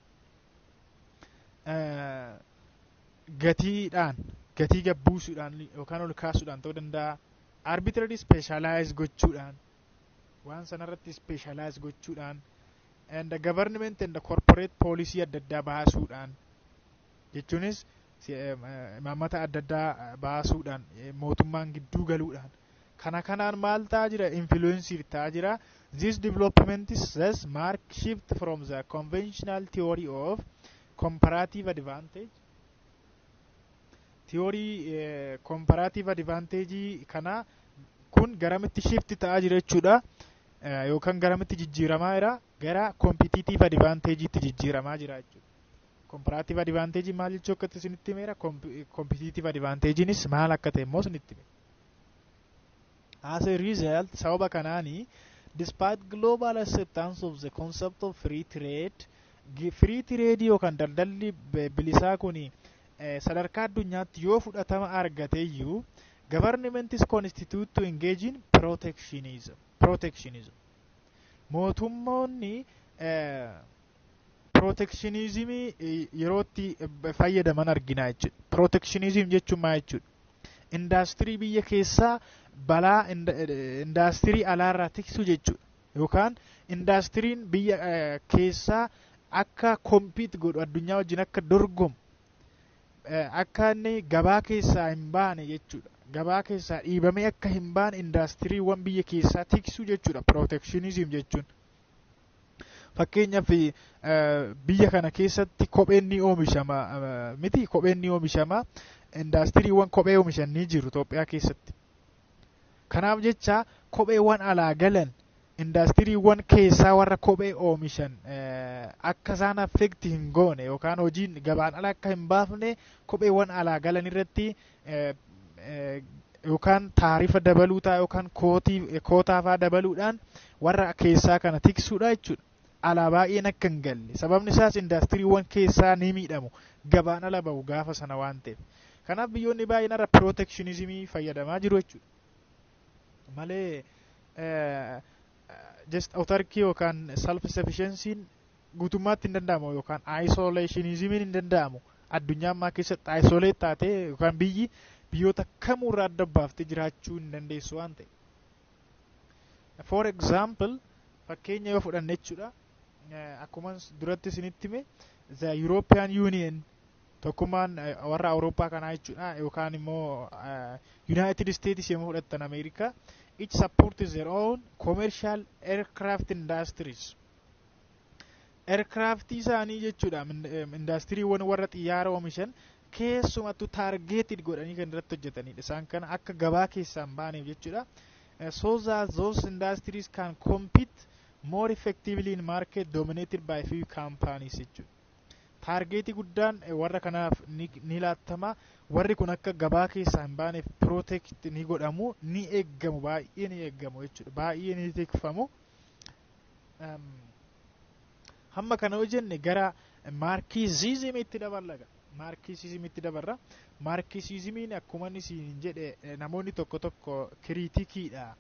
gatiidhaan, gatii gabbuusuudhaan yookaan ol kaasuudhaan ta'uu danda'a, arbitrary specialize gochuudhaan, waan sanarratti specialize gochuudhaan, and the government and the corporate policy adda addaa baasuudhaan, jechuunis imaammata adda addaa baasuudhaan, mootummaan gidduu galuudhaan, kana kanaan maal ta'aa jira? Influence ta'aa jira. This development is thus mark shift from the conventional theory of comparative advantage. Theory comparative advantage kana kun garamitti shift ta'aa jira jechuudha, yookaan garamitti jijjiiramaa jira? Gara competitive advantage'itti jijjiiramaa jira jechuudha. Comparative advantage maal jechuu akka isinitti himeera, competitive advantage'nis maal akka ta'e immoo isinitti hime. As a result, sababa kanaani, despite global acceptance of the concept of free trade, free trade yookaan daldalli bilisaa kun sadarkaa addunyaatti yoo fudhatama argate iyyuu, government is constitute to engage in protectionism. Protectionism. Mootummoonni protectionismii yerootti fayyadaman argina jechuudha. Protectionism jechuun maal jechuudha? Indaastirii biyya keessaa balaa indaastirii alaarraa tiksuu jechuudha. Yookaan indaastiriin biyya keessaa akka compete godhu, addunyaa wajjin akka dorgomu, akka inni gabaa keessaa hin baane jechuudha. Gabaa keessaa dhiibamee akka hin baane indaastiriiwwan biyya keessaa tiksuu jechuudha protectionism jechuun. Fakkeenyaaf, biyya kana keessatti kopheen ni oomishama miti? Kopheen ni oomishama, indaastiriiwwan kophee oomishan ni jiru Itoophiyaa keessatti. Kanaaf jecha kopheewwan alaa galan indaastiriiwwan keessaa warra kophee oomishan akka isaan affect hin goone, yookaan hojiin gabaan ala akka hin baafne, kopheewwan alaa galan irratti yookaan taarifa dabaluu ta'a yookaan quota faa dabaluudhaan warra keessaa kana tiksuudha jechuudha. Alaa baay'een akka hin galle. Sababni isaas indaastiriiwwan keessaa ni miidhamu, gabaan ala bahu gaafa sana waan ta'eef. Kanaaf biyyoonni baay'een irra protectionismii fayyadamaa jiru jechuudha. Malee Just autarky yookaan self sufficiency'n guutummaatti hin danda'amu, yookaan isolationismiin hin danda'amu. Addunyaa ammaa keessatti isolate taatee yookaan biyyi biyyoota kamuurraa adda baaftee jiraachuu hin dandeessu waan ta'e. For example, fakkeenya yoo fudhanne jechuudha, akkuma duratti isinitti hime, the European Union, tokkummaan warra Awurooppaa kanaa jechuudha, yookaan immoo United States yommuu fudhattan, Ameerikaa, each supports their own commercial aircraft industries. Aircraftii isaanii jechuudha, indastiriiwwan warra xiyyaara oomishan keessumattuu targeted godhanii kan irratti hojjetanidha. Isaan kana akka gabaa keessaa hin baaneef jechuudha. So that those industries can compete more effectively in market dominated by few companies jechuudha. Targetii guddaan warra kanaaf ni laattama. Warri kun akka gabaa keessaa hin baaneef protect ni godhamu, ni eeggamu, baay'ee ni eeggamu jechuudha. Baay'ee ni tikfamu. Hamma kana yoo jenne, gara Marxismitti dabarra. Marxismitti dabarra. Marxismiin, akkuma inni siin jedhe, namoonni tokko tokko criticiidha.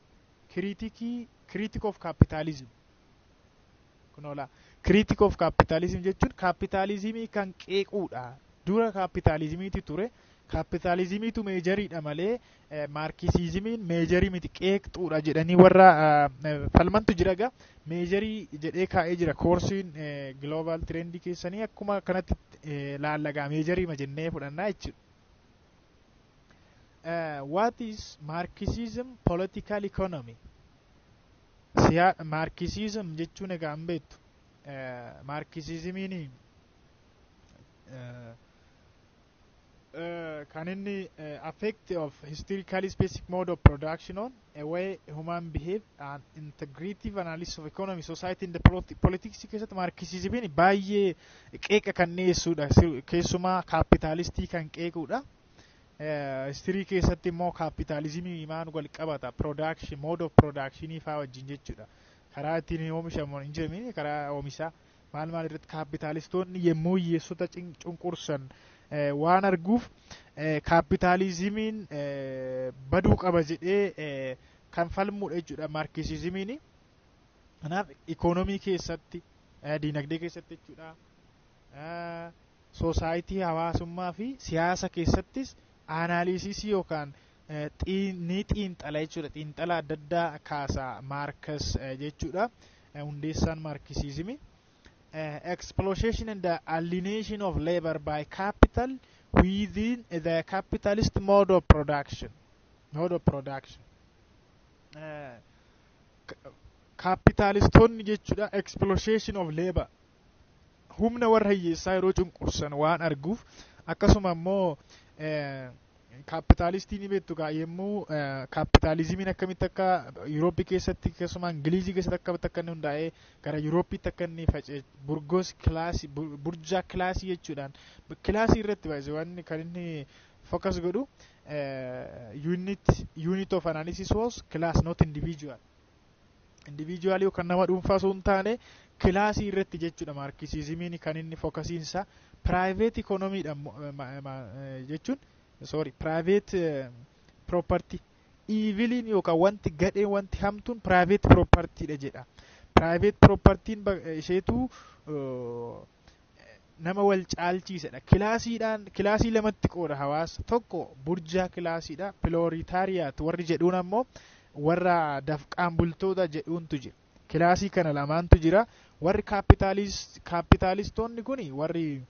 Criticii, critic of capitalism. Kunoola, critic of capitalism jechuun kaapitaalizimii kan qeequudha. Dura kaapitaalizimiitu ture. Kaapitaalizimiitu majoriidha malee Marxismiin majorii miti, qeeqxuudha jedhanii warra falmantu jira. Gaa majorii jedhee kaa'ee jira courseiin global trendii keessanii. Akkuma kanatti laallagaa majorii ma jennee fudhannaa jechuudha. What is Marxism political economy? Marxism jechuun egaa hin beektu. Marxismiin kan inni effect of historically specific mode of production on a way human behave and integrative analysis of economy, society and the politics keessatti Marxismiin baay'ee qeeqa kan dhiyeessuudha. Keessumaa kaapitaalistii kan qeequudha. History keessatti immoo kaapitaalizimii maan wal qabata, production, mode of productionii faa wajjin jechuudha. Karaa ittiin oomishamu hin jirmi, karaa oomishaa maal maal irratti kaapitaalistoonni yommuu hiyyeessota cunqursan waan arguuf, kaapitaalizimiin baduu qaba jedhee kan falmudha jechuudha Marxismiin. Kanaaf ikoonomii keessatti, diinagdee keessatti jechuudha, society, hawaasummaa fi siyaasa keessattis analysisii yookaan ni xiinxala jechuudha. Xiinxala adda addaa kaasa Marx jechuudha, hundeessaan Marxismii. Exploitation and the alienation of labor by capital within the capitalist mode of production. Mode of production. Kaapitaalistoonni jechuudha, exploitation of labor, humna warra hiyyeessaa yeroo cunqursan waan arguuf, akkasuma immoo kaapitaalistii ni beektu gaa, yommuu kaapitaalizimiin akkamitti akka Yurooppii keessatti, keessumaa Ingilizii keessatti, akkamitti akka inni hundaa'ee gara Yurooppiitti akka inni faca'e, bourgeois classii, bourgeois classii jechuudhaan, classii irratti baay'ee wanni kan inni focus godhu, unit of analysis was class, not individual. Individual yookaan nama dhuunfaa osoo hin taane classii irratti jechuudha Marxismiin kan inni focusiinsa. Private economyidha jechuun, sorry, private property eviliin yookaan wanti gadheen, wanti hamtuun private propertyidha jedha. Private propertyn isheetu nama wal caalchiisedha. Classiidhaan, classii lamatti qooda hawaasa. Tokko bourgeois classiidha, proletariat warri jedhuun, ammoo warra dafqaan bultoota jedhuuntu jira. Classii kana lamaantu jira. Warri kaapitaalistoonni kun, warri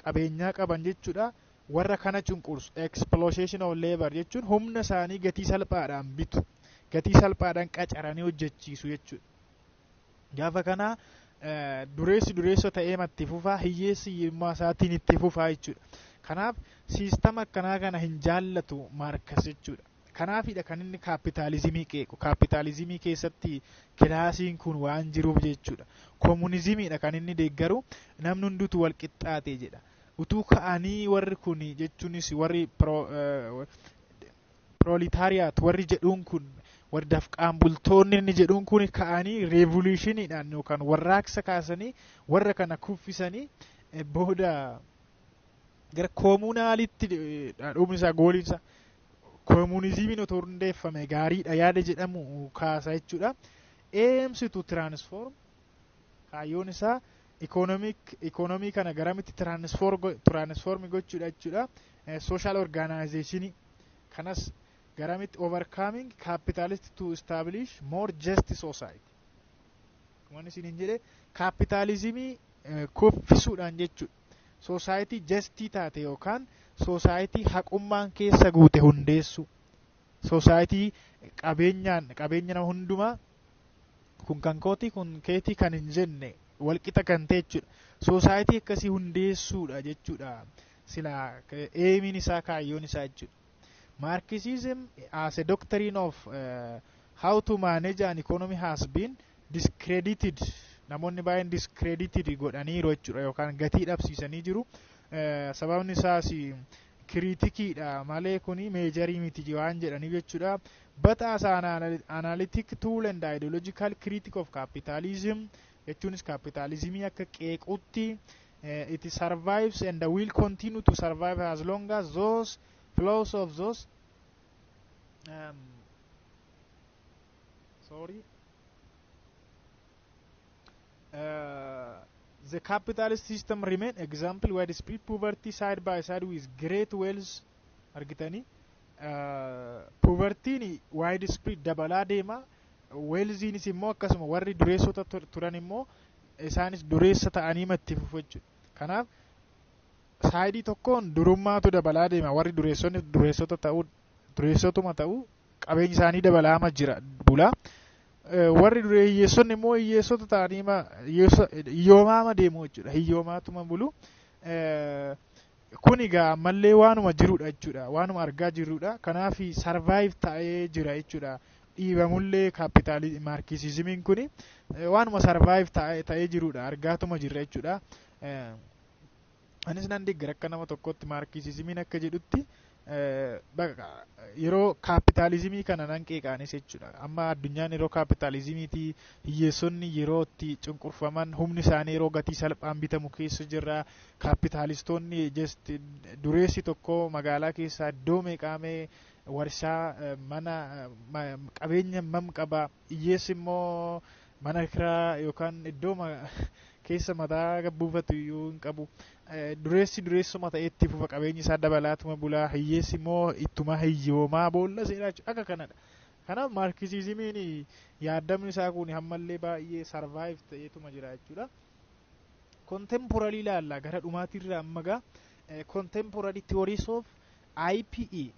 qabeenyaa qaban jechuudha, warra kana cunqursu. Exploitation of labor jechuun humna isaanii gatii salphaadhaan bitu, gatii salphaadhaan qacaranii hojjechiisu jechuudha. Gaafa kana dureessi dureessa ta'ee itti fufaa, hiyyeessi hiyyummaa isaatiin itti fufaa jechuudha. Kanaaf systema akkanaa kana hin jaallatu Marx jechuudha. Kanaafidha kan inni kaapitaalizimii qeequ. Kaapitaalizimii keessatti classiin kun waan jiruuf jechuudha. Koomunizimiidha kan inni deeggaru. Namni hundutu wal qixxaate jedha. Utuu ka'anii warri kun, jechuunis warri proletariat warri jedhuun kun, warri dafqaan bultoonni inni jedhuun kun ka'anii revolutioniidhaan yookaan warraaqsa kaasanii warra kana kuffisanii booda gara communalitti dhumni isaa, goaliinsa koomunizimiin otoo hundeeffame gaariidha yaada jedhamu kaasa jechuudha. Aims to transform, kaayyoon isaa economic economy kana garamitti transform gochuudha jechuudha. Social organization kanas garamitti overcoming capitalist to establish more just society. Waan isiniin jedhe, kaapitaalizimii kuffisuudhaan jechuudha. Society just taate yookaan society haqummaan keessa guute hundeessu. Society qabeenyaan qabeenya nama hundumaa kun kan kooti, kun keetii kan hin jenne, walqixa kan ta'e jechuudha. Society akkasii hundeessuudha jechuudha. Sila aimiin isaa, kaayyoon isaa jechuudha. Marxism as a doctrine of how to manage an economy has been discredited. Namoonni baay'een discredited godhaniiru jechuudha yookaan gatii dhabsiisanii jiru. Sababni isaas critiqueiidha malee kuni majorii miti waan jedhaniif jechuudha. But as an analytic tool and ideological critic of capitalism, jechuunis capitalismii akka qeequtti, it survives and will continue to survive as long as those flows of those sorry, the capitalist system remain. Example, widespread poverty side by side with great wealth. Argitanii, povertiin widespread dabalaa deema, wealthiinis immoo akkasuma. Warri dureessota turan immoo isaanis dureessa ta'anii matti fufu jechuudha. Kanaaf sideii tokkoon durummaatu dabalaa deema, warri dureessonni dureessota ta'uu, dureessotuma ta'uu, qabeenyi isaanii dabalaama jira bulaa. Warri duree hiyyeessonni immoo hiyyeessota ta'anii hiyyoomaama deemu jechuudha, hiyyoomaatuma bulu. Kun egaa ammallee waanuma jirudha jechuudha, waanuma argaa jirrudha. Kanaaf survive ta'ee jira jechuudha. Dhiibamullee kaapitaalii Marxismiin kun waanuma survive ta'ee jirudha, argaatuma jirra jechuudha. Anis nan deeggara akka nama tokkotti. Marxismiin akka jedhutti yeroo kaapitaalizimii kana nan qeeqaanis jechuudha. Amma addunyaan yeroo kaapitaalizimiiti, hiyyeessonni yeroo itti cunqurfaman, humni isaanii yeroo gatii salphaan bitamu keessa jirra. Kaapitaalistoonni just dureessi tokko magaalaa keessaa iddoo meeqaamee warshaa, mana, qabeenya mam qaba, hiyyeessi immoo mana kiraa yookaan iddoo keessa mataa buufatu iyyuu hin qabu. Dureessi dureessuma ta'e itti fufa, qabeenyi isaa dabalaatuma bulaa, hiyyeessi immoo ittuma hiyyoomaa boolla seenaa jechuudha. Akka kanadha. Kanaaf Marxismiin yaaddamni isaa kun ammallee baay'ee survive ta'eetuma jira jechuudha. Contemporary ilaalla gara dhumaatirra amma gaa. Contemporary theories of IPE,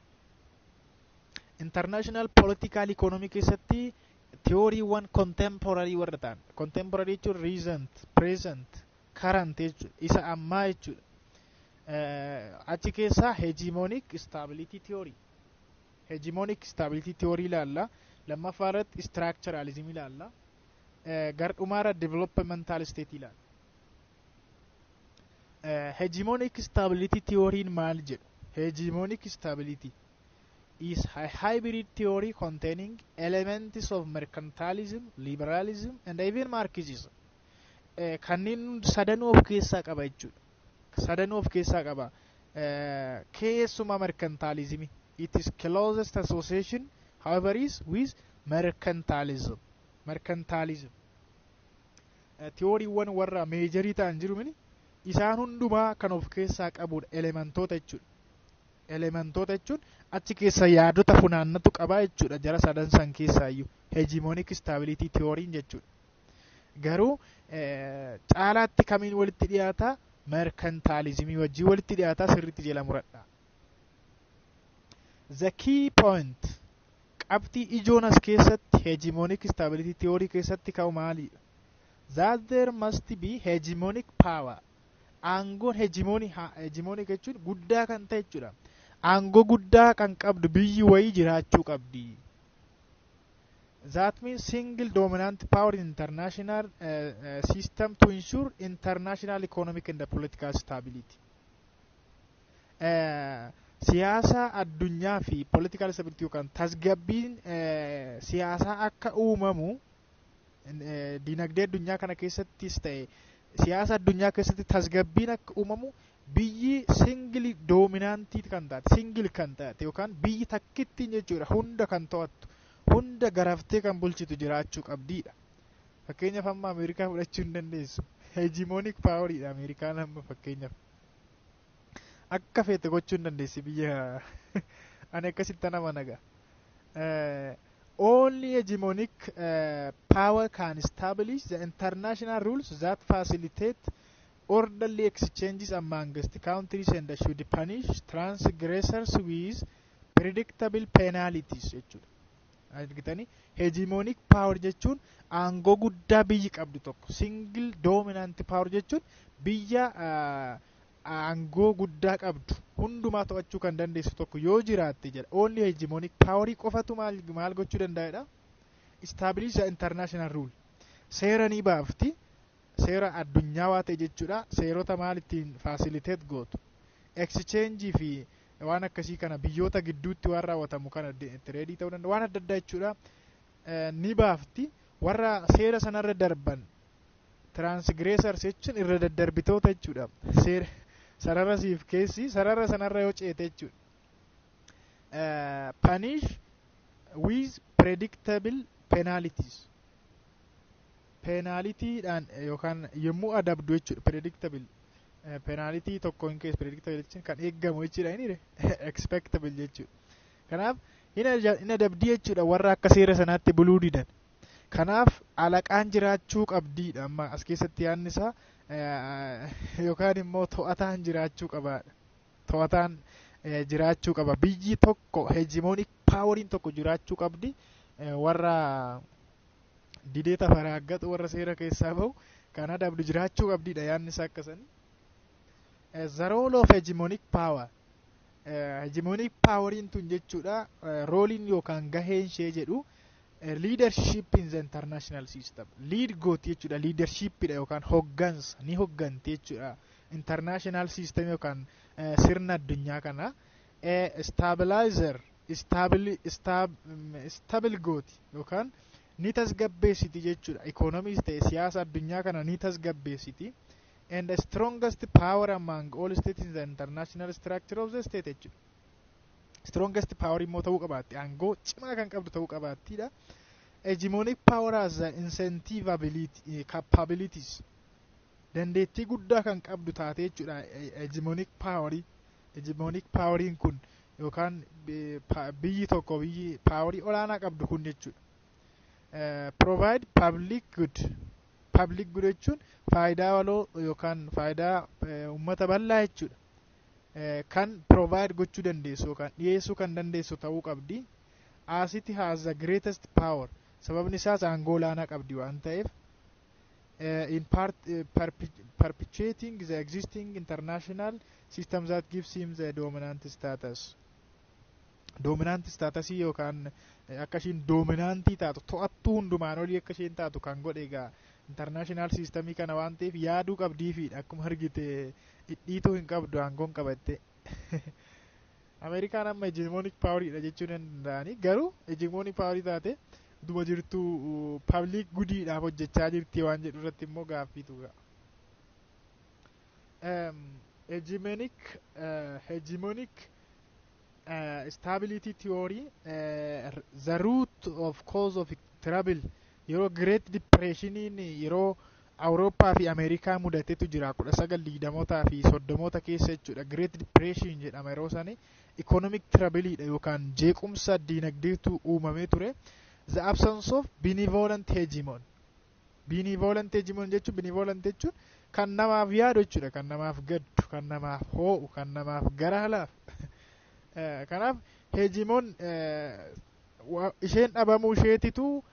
international political economy keessatti theoryiiwwan contemporary warra ta'an. Contemporary jechuun recent, present, current jechuudha, isa ammaa jechuudha. Achi keessaa hegemonic stability theory, hegemonic stability theory ilaalla. Lammaffaa irratti structuralism ilaalla. Gara dhumaarra developmental state ilaalla. Hegemonic stability theory maal jedhu? Hegemonic stability is a hybrid theory containing elements of mercantilism, liberalism and even Marxism. Kanneen sadanuu of keessaa qaba jechuudha. Sadanuu of keessaa qaba. Keessumaa mercantilism. It is closest association, however, is with mercantilism. Mercantilism. Theoryiiwwan warra majorii ta'an jiru mini, isaan hundumaa kan of keessaa qabudha, elementoota jechuudha. Elementoota jechuun achi keessa yaadota funaannatu qabaa jechuudha, jara sadan san keessaayyuu hegemonic stability theoryin jechuudha. Garuu caalaatti kamiin walitti dhiyaata? Mercantilismii wajjin walitti dhiyaataa, sirriitti jala muradha. The key point, qabxii ijoon as keessatti hegemonic stability theory keessatti ka'u maalidha? That there must be hegemonic power. Aangoon hegemonic jechuun guddaa kan ta'e jechuudha. Aangoo guddaa kan qabdu biyyi wayii jiraachuu qabdi. That means single dominant power in international system to ensure international economic and political stability. Siyaasa addunyaa fi political stability yookaan tasgabbiin siyaasaa akka uumamu, dinagdee addunyaa kana keessattis ta'e siyaasa addunyaa keessatti tasgabbiin akka uumamu, biyyi single dominantii kan taate, single kan taate yookaan biyyi takkittiin jechuudha, hunda kan to'attu, hunda garaftee kan bulchitu jiraachuu qabdiidha. Fakkeenyaaf, amma Ameerikaa fudhachuu hin dandeessu. Hegemonic poweriidha Ameerikaan amma. Fakkeenyaaf, akka feete gochuu hin dandeessi biyya. Ani akkasitti nama naga. Only hegemonic power can establish the international rules that facilitate orderly exchanges amongst countries and should punish transgressors with predictable penalties jechuudha. Argitanii, hegemonic power jechuun aangoo guddaa biyyi qabdu tokko. Single dominant power jechuun biyya aangoo guddaa qabdu, hundumaa to'achuu kan dandeessu tokko yoo jiraatte jedha. Only hegemonic powerii qofatu maal maal gochuu danda'edha? Establish the international rule, seera ni baafti, seera addunyaa waa ta'e jechuudha. Seerota maal ittiin facilitate gootu, exchange fi waan akkasii kana, biyyoota gidduutti waan raawwatamu kana, trade ta'uu danda'a, waan adda addaa jechuudha, ni baafti. Warra seera sanarra darban, transgressors jechuun irra daddarbitoota jechuudha, seera sarara siif keessi, sarara sanarra yoo ceete jechuudha, punish with predictable penalties, penalitiidhaan yookaan yommuu adabdu jechuudha. Predictable penalty tokko hin keessa, predictable jechuun kan eeggamu jechuudha, inni expectable jechuudha. Kanaaf hin adabdii jechuudha warra akka seera sanaatti buluu didan. Kanaaf alaqaan jiraachuu qabdiidha. Amma as keessatti yaadni isaa yookaan immoo to'ataan jiraachuu qabaadha. To'ataan jiraachuu qaba. Biyyi tokko, hegemonic poweriin tokko jiraachuu qabdi. Warra didee tafaraaggatu, warra seera keessaa bahu kan adabdu jiraachuu qabdiidha yaadni isaa akkasanii. The role of hegemonic power. Hegemonic poweriin tun jechuudha, roleiin yookaan gaheen ishee jedhu, leadership in the international system, lead gooti jechuudha. Leadershipidha yookaan hoggansa, ni hogganti jechuudha international system yookaan sirna addunyaa kana. Stabilizer, stable gooti yookaan ni tasgabbeessiti jechuudha. Economiis ta'e siyaasa addunyaa kana ni tasgabbeessiti. And the strongest power among all states in the international structure of the state jechuudha. Strongest power immoo ta'uu qabaatti, aangoo cimaa kan qabdu ta'uu qabaattiidha. Hegemonic power has the incentive ability, capabilities, dandeettii guddaa kan qabdu taate jechuudha. Hegemonic poweriin kun yookaan biyyi tokko, biyyi powerii olaanaa qabdu kun jechuudha, provide public good. Public good jechuun faayidaa waloo yookaan faayidaa uummata bal'aa jechuudha, kan provide gochuu dandeessu yookaan dhiyeessuu kan dandeessu ta'uu qabdi. As it has the greatest power, sababni isaas aangoo olaanaa qabdi waan ta'eef, in part perpetuating the existing international system that gives him the dominant status. Dominant statusii yookaan akka ishiin dominantii taatu, to'attuu hundumaan olii akka isheen taatu kan godhe egaa international systemii kana waan ta'eef yaaduu qabdiifiidha. Akkuma argite dhidhiituu hin qabdu, aangoon qabatte. Ameerikaan amma hegemonic poweriidha jechuu hin danda'ani, garuu hegemonic powerii taate duma jirtu public goodiidhaaf hojjechaa jirti waan jedhu irratti immoo gaaffiitu ga'a. Hegemonic stability theory, the root of cause of trouble yeroo Great Depressioniin yeroo Awurooppaa fi Ameerikaa mudatetu jira, 1920mootaa fi 30moota keessa jechuudha. Great Depression jedhama yeroo sani. Economic troubleidha yookaan jeequmsa diinagdeetu uumamee ture. The absence of benevolent hegemon. Benevolent hegemon jechuun, benevolent jechuun kan namaaf yaadu jechuudha, kan namaaf gaddu, kan namaaf hoo'u, kan namaaf gara laafu. Kanaaf hegemon isheen dhabamuu isheetitu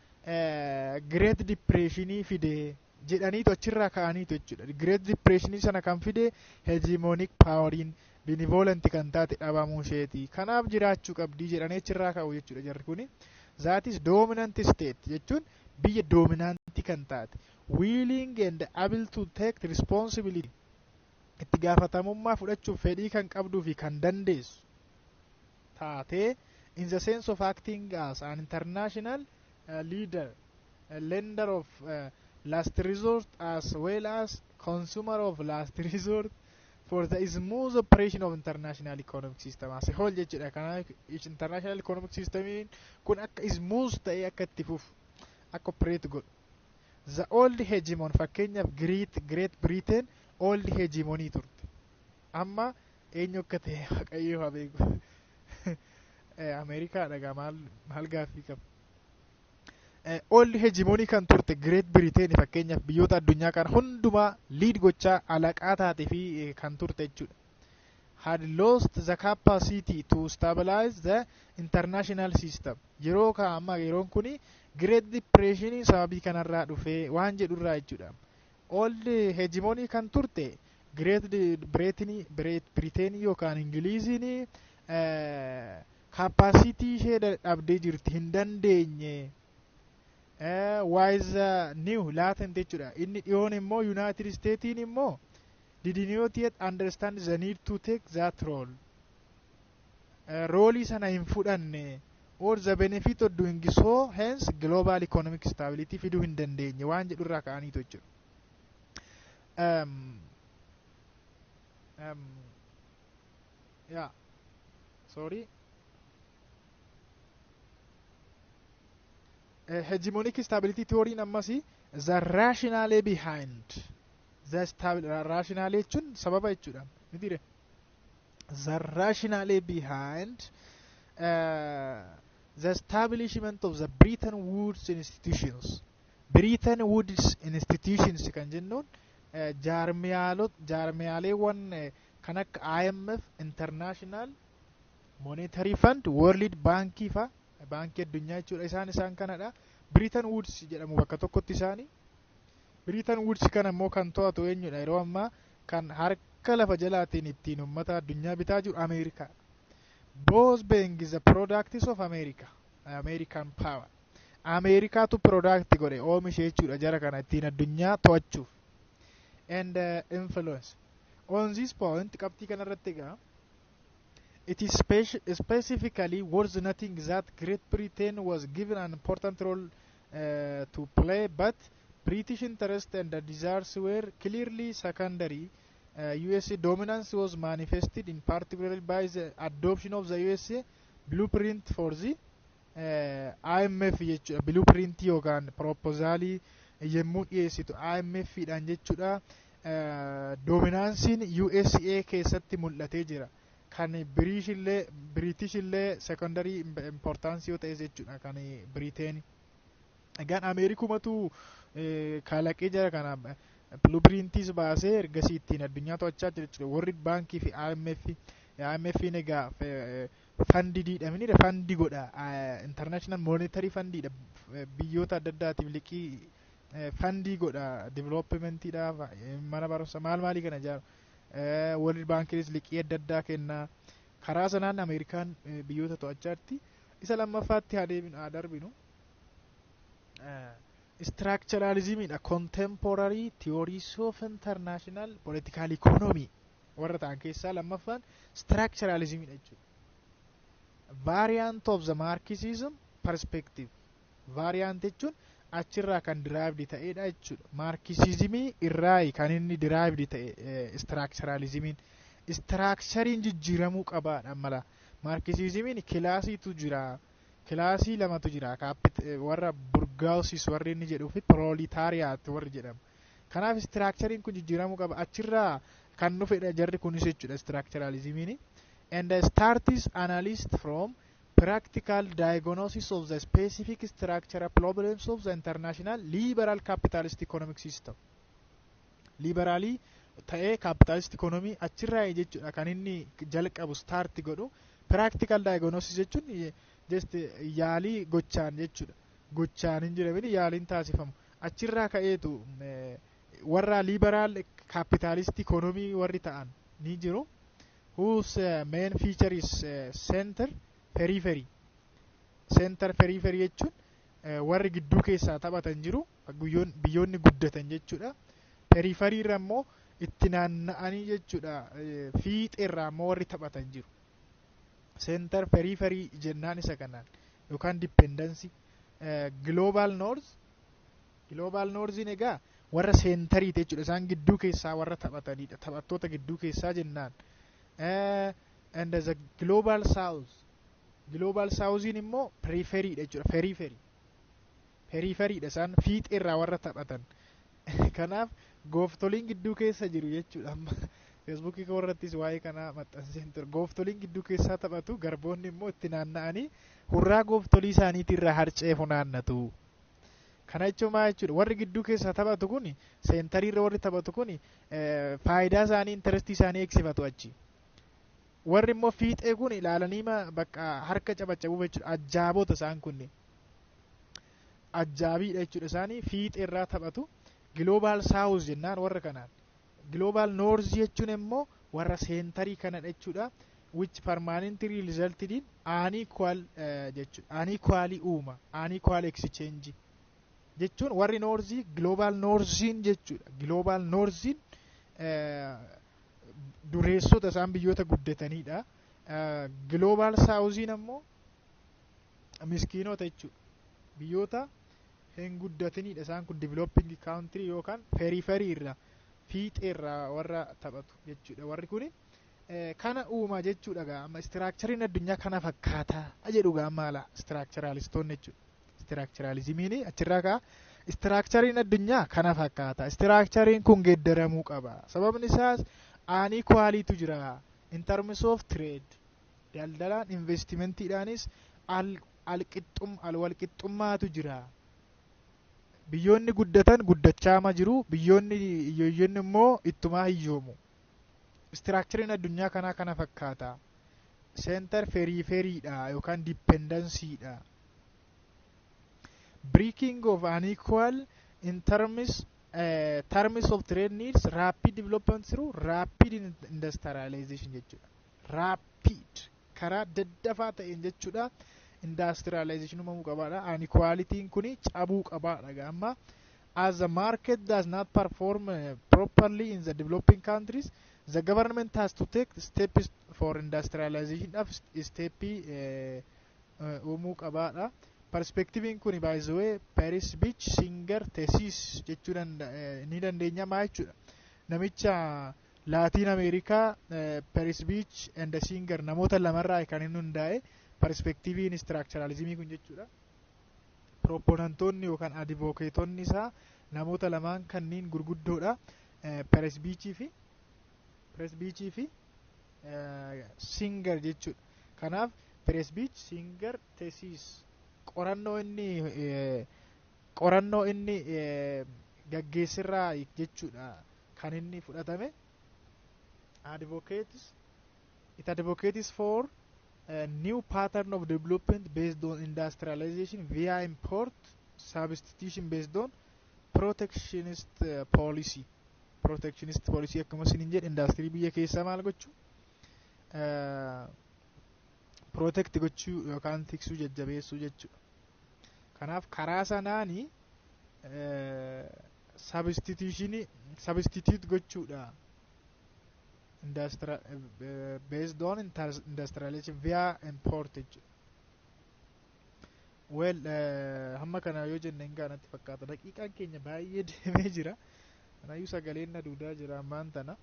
Great Depressionii fide jedhaniitu achirraa ka'aniitu jechuudha. Great Depressionii sana kan fide hegemonic poweriin benevolent kan taate dhabamuu isheeti. Kanaaf jiraachuu qabdii jedhanii achirraa ka'u jechuudha jarri kuni. That is, dominant state jechuun biyya dominantii kan taate, willing and able to take responsibility, itti gaafatamummaa fudhachuuf fedhii kan qabduu fi kan dandeessu taatee, in the sense of acting as an international leader, a lender of last resort as well as consumer of last resort for the smooth operation of international economic system as a whole jechuudha. Kanaaf international economic system kun akka smooth ta'ee akka itti fufu, akka operate godhu. The old hegemon, fakkeenyaaf Great Britain, old hegemonii turte. Amma eenyu akka ta'e Waaqayyo haa beeku. Ameerikaadha gaa, maal maal gaaffii qaba? Old hegemonii kan turte Great Britain, fakkeenyaaf, biyyoota addunyaa kana hundumaa lead gochaa alaqaa taate fi kan turte jechuudha. Had lost the capacity to stabilize the international system. Yeroo ka amma yeroon kuni Great Depression sababii kanarraa dhufee waan jedhurraa jechuudha. Old hegemonii kan turte Great Britain yookaan Ingiliziin capacity ishee dhabdee jirti, hin dandeenye. Wise new latent jechuudha. Inni dhiyoon immoo United Statesiin immoo did not yet understand the need to take that role. Roolii sana hin fudhanne, or the benefit of doing so, hence global economic stability fiduu hin dandeenye waan jedhurraa ka'aniitu jechuudha. Yeah, sorry. Hegemonic stability theory ammas the rationale behind the rationale jechuun sababa jechuudha mitiire? The rationale behind the establishment of the Bretton Woods institutions. Bretton Woods institutions kan jennuun jaarmiyaaleewwan kan akka IMF, International Monetary Fund, World Bank fa, baankii addunyaa jechuudha. Isaan kanadha. Bretton Woods jedhamu bakka tokkotti isaani. Bretton Woods kana immoo kan to'atu eenyudha? Yeroo ammaa kan harka lafa jalaatiin ittiin uummata addunyaa bitaa jiru Ameerikaa. Both being the products of America, American power. Ameerikaatu product godhe, oomishe jechuudha, jara kana ittiin addunyaa to'achuuf. And influence. On this point, qabxii kanarratti egaa, it is specifically worth noting that Great Britain was given an important role to play, but British interest and the desires were clearly secondary. USA dominance was manifested in particular by the adoption of the USA blueprint for the IMF jechuudha. Blueprint yookaan proposalii yommuu dhiyeessitu IMF dhaan jechuudha. Dominanceiin USA keessatti mul'atee jira. Kan British illee secondary importance yoo ta'e jechuudha kan Britain. Egaan Ameerikumatu kalaqee jara kana blueprintiis baasee ergasii ittiin addunyaa to'achaa jira jechuudha. Warri baankii fi IMF, IMF egaa fundiidha minidha, fund godha, International Monetary Fundiidha, biyyoota adda addaatiif liqii fund godha, developmentiidhaaf, mana barumsa maal maalii kana ijaaru. World Bankiinis liqii adda addaa kenna. Karaa sanaan Ameerikaan biyyoota to'achaa jirti. Isa lammaffaatti haa deebinu, haa darbinu. Structuralismiidha. Contemporary theories of international political economy warra ta'an keessaa lammaffaan structuralismiidha jechuudha. Variant of the Marxism perspective. Variant jechuun achirraa kan derived ta'edha jechuudha. Marxismii irraa kan inni derived ta'e structuralismiin. Structureiin jijjiiramuu qabaadha mala. Marxismiin classiitu jira. Classii lamatu jira. Warra bourgeoisies warri inni jedhuu fi proletariat warri jedhamu. Kanaaf structureiin kun jijjiiramuu qaba. Achirraa kan dhufedha jarri kunis jechuudha structuralismiin. And starts analyst from practical diagnosis of the specific structural problems of the international liberal capitalist economic system. Liberalii ta'ee capitalist economy achirraa jechuudha kan inni jalqabu, start godhu. Practical diagnosis jechuun just yaalii gochaan jechuudha. Gochaan hin jedhamin, yaaliin taasifamu. Achirraa ka'eetu warra liberal capitalist economy warri ta'an ni jiru. Whose main feature is center periphery. Center periphery jechuun warri gidduu keessaa taphatan jiru, biyyoonni guddatan jechuudha. Periphery irra immoo itti naanna'anii jechuudha, fiixee irraa immoo warri taphatan jiru. Center periphery jennaan isa kanaan yookaan dependency. Global North, Global Northiin egaa warra centeriiti jechuudha. Isaan gidduu keessaa warra taphatanidha. Taphattoota gidduu keessaa jennaan. And the Global South, Global Southiin immoo peripheryidha jechuudha. Periphery. Peripherydha isaan, fiixeerraa warra taphatan. Kanaaf gooftoliin gidduu keessa jiru jechuudha. Amma Facebookii koo irrattis waa'ee kanaa maxxanseen ture. Gooftoliin gidduu keessaa taphatu, garboonni immoo itti naanna'anii hurraa gooftolii isaaniitirraa harcee funaannatu. Kana jechuun maal jechuudha? Warri gidduu keessaa taphatu kun, centeriirra warri taphatu kun, faayidaa isaanii, interestii isaanii eegsifatu achi. Warri immoo fiixee kun ilaalanii bakka harka cabacabuu jechuudha. Ajjaabota isaan kunni. Ajjaabiidha jechuudha, isaanii fiixeerraa taphatu. Global South jennaan warra kanaan. Global North jechuun immoo warra centerii kanadha jechuudha. Which permanently resulted in unequal jechuudha. Unequally uuma. Unequal exchange jechuun warri Northii, Global Northiin jechuudha. Global Northiin dureessota, isaan biyyoota guddatanidha. Global Southiin ammoo miskiinota jechuudha. Biyyoota hin guddatinidha isaan kun, developing country yookaan periphery irra, fiixee irraa warra taphatu jechuudha. Warri kuni kana uuma jechuudha. Gaa amma structureiin addunyaa kana fakkaataa jedhu gaa maala structuralistoonni jechuudha. Structuralismiin achirraa ka'a. Structureiin addunyaa kana fakkaata. Structureiin kun geeddaramuu qaba. Sababni isaas unequalitytu jira. In terms of trade, daldalaan, investimentiidhaanis al walqixxummaatu jira. Biyyoonni guddatan guddachaa ma jiru, biyyoonni hiyyeeyyiin immoo ittumaa hiyyoomu. Structureiin addunyaa kanaa kana fakkaata. Center peripherydha yookaan dependencydha. Breaking of unequal in terms of trade needs rapid development through rapid industrialization jechuudha. Rapid, karaa daddafaa ta'een jechuudha. Industrialization uumamuu qabaadha. Inequalityn kuni cabuu qabaadha. Amma as the market does not perform properly in the developing countries, the government has to take steps for industrialization of steppii uumuu qabaadha. Perspectiviin kun, by the way, Prebisch Singer thesis jechuu ni dandeenya. Maa jechuudha? Namicha Laatiin Ameerikaa Prebisch and Singer, namoota lamarraa kan inni hundaa'e perspectiviin structuralismii kun jechuudha. Proponentoonni yookaan advocateonni isaa namoota lamaan kanneen gurguddoodha. Prebischii fi Singer jechuudha. Kanaaf Prebisch Singer thesis qorannoo inni gaggeessirraa jechuudha kan inni fudhatame. It advocates for a new pattern of development based on industrialization via import substitution based on protectionist policy. Protectionist policy, akkuma isiniin jedhe, indaastirii biyya keessaa maal gochuu, protect gochuu yookaan tiksuu, jajjabeessuu jechuudha. Kanaaf karaa sanaani substitutionii substitute gochuudha. Based on industrialization via import jechuudha. Well, hamma kana yoo jenne hin gaanatti fakkaata. Daqiiqaan keenya baay'ee deemee jira. Kanaayyuu sagaleen na duudaa jira ammaan tana.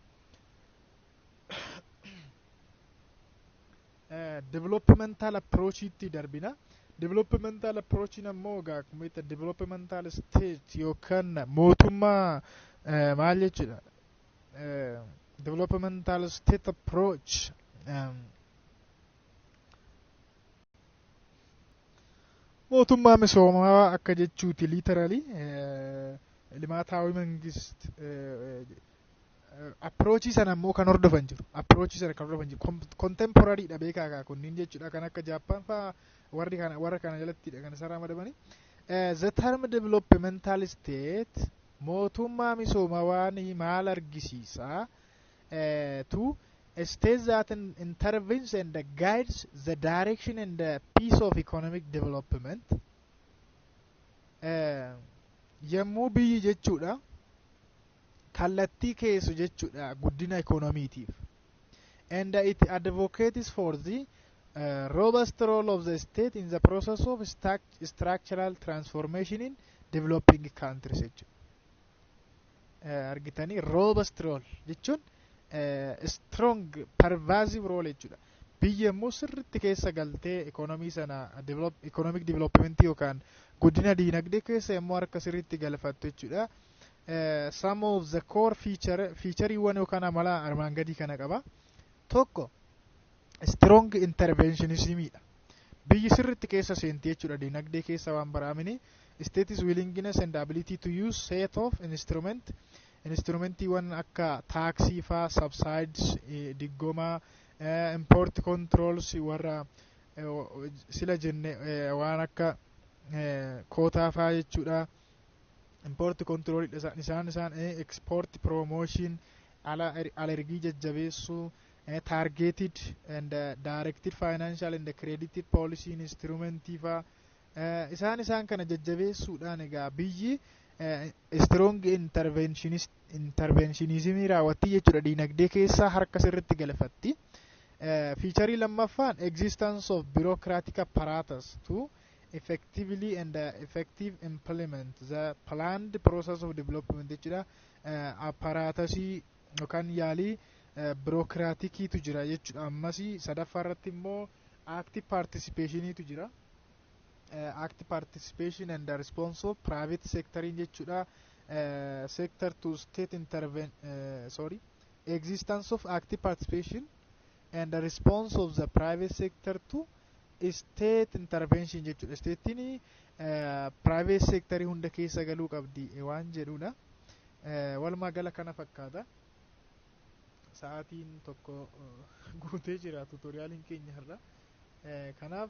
Developmental approachiitti darbina. Developmental approachiin ammoo egaa akkuma itti developmental state yookaan mootummaa maal jechuudha? Developmental state approach, mootummaa misoomaa akka jechuuti, literally ልማታዊ መንግስት approachii sana immoo kan hordofan jiru. Approachii sana kan hordofan jiru contemporary dha, beekaa kunniin jechuudha. Kan akka Jaappaan faa warri kana, warra kana jalattidha kan isaan ramadamani. The term developmental state, mootummaa misoomawaan, maal argisiisa? To a state that intervenes and guides the direction and the pace of economic development. Yommuu biyyi jechuudha kallattii keessu jechuudha guddina ikoonomiitiif, and it advocates for the robust role of the state in the process of structural transformation in developing countries jechuudha. Argitanii, robust role jechuun strong pervasive role jechuudha. Biyya immoo sirritti keessa galtee economy sana, economic development yookaan guddina diinagdee keessa immoo harka sirritti galfattu jechuudha. Some of the core feature, featureiiwwan yookaan amala armaan gadii kana qaba. Tokko, strong interventionismidha. Biyyi sirritti keessa seenti jechuudha diinagdee keessa waan baraamini. State's willingness and ability to use set of instrument, instrumentiiwwan akka taaksii faa, subsidies, diggomaa, import controls, warra sila jenne waan akka quota faa jechuudha. Import control isaan export promotion, ala alergii jajjabeessuu, targeted and directed financial and credit policy instrumentii faa, isaan kana jajjabeessuudhaan egaa biyyi strong interventionismii raawwatti jechuudha, diinagdee keessaa harka sirritti galfatti. Featureii lammaffaan existence of bureaucratic apparatus to effectively and effective implement the planned process of development jechuudha. Apparatusii yookaan yaalii bureaucraticiitu jira jechuudha. Ammasii sadaffaa irratti immoo active participationiitu jira. Active participation and the response of private sectoriin jechuudha. Sector to state interven sorry, existence of active participation and the response of the private sector to state intervention jechuudha. Statein private sectorii hunda keessa galuu qabdi waan jedhudha. Walumaa gala kana fakkaata. Sa'aatiin tokko guutee jira tutorialiin keenya har'a. Kanaaf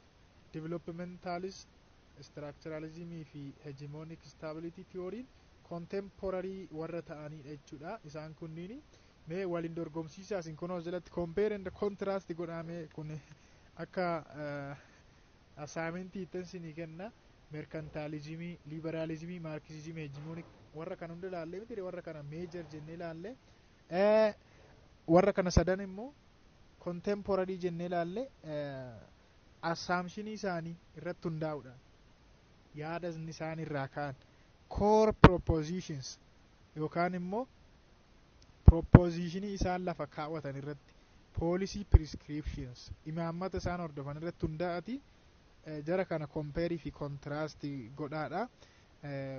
developmentalist, structuralismii fi hegemonic stability theory contemporary warra ta'anidha jechuudha. Isaan kunniin mee waliin dorgomsiisaa isin kunoo jalatti compare and contrast godhame. Kun akka assignmentii ittiin isinii kenna. Mercantilismii, liberalismii, Marxismii, hegemonic warra kana hunda ilaallee miti, warra kana major jennee ilaalle, warra kana sadan immoo contemporary jennee ilaalle. Assumptionii isaanii irratti hundaa'uudhaan, yaada isaan irraa ka'an, core propositions yookaan immoo propositionii isaan lafa kaawwatan irratti, policy prescriptions, imaammata isaan hordofan irratti hundaa'ati jara kana compare fi contrast godhaadha.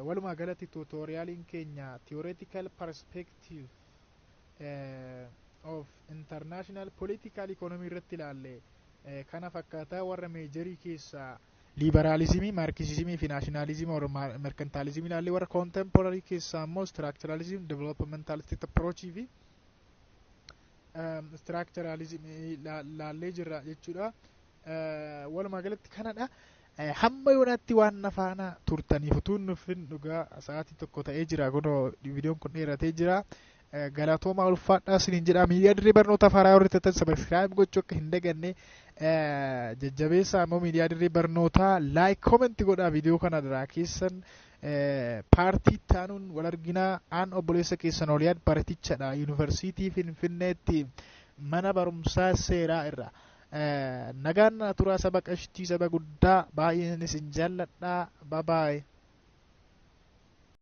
Walumaa galatti tutorialiin keenya theoretical perspective of international political economy irratti ilaalle kana fakkaataa. Warra majorii keessaa liberalismii, Marxismii fi nationalismii, mercantilismii ilaalle. Warra contemporary keessaa immoo structuralism, developmentalist approach fi structuralism laallee jirra jechuudha. Walumaa galatti kanadha. Hamma yoonaatti waan na faana turtaniif, utuun nuffin dhugaa sa'aatii tokko ta'ee jira, kunoo viidiyoon kun dheeratee jira. Galatoomaa, ulfaadhaa isiniin jedha. Miidiyaa Dirree Barnoota Faaraa warri taatan subscribe gochuu akka hin daganne. Jajjabeessaa immoo miidiyaa Dirree Barnootaa, like, comment godhaa viidiyoo kana duraa keessan. Partii taanuun wal arginaa. Aan obboleessa keessan Oliyaad baratichadha, Yuunivarsiitii Finfinneetti mana barumsaa seeraa irra. Nagaan turaa, saba qashtii, saba guddaa, baay'een isin jaalladha. Bye bye.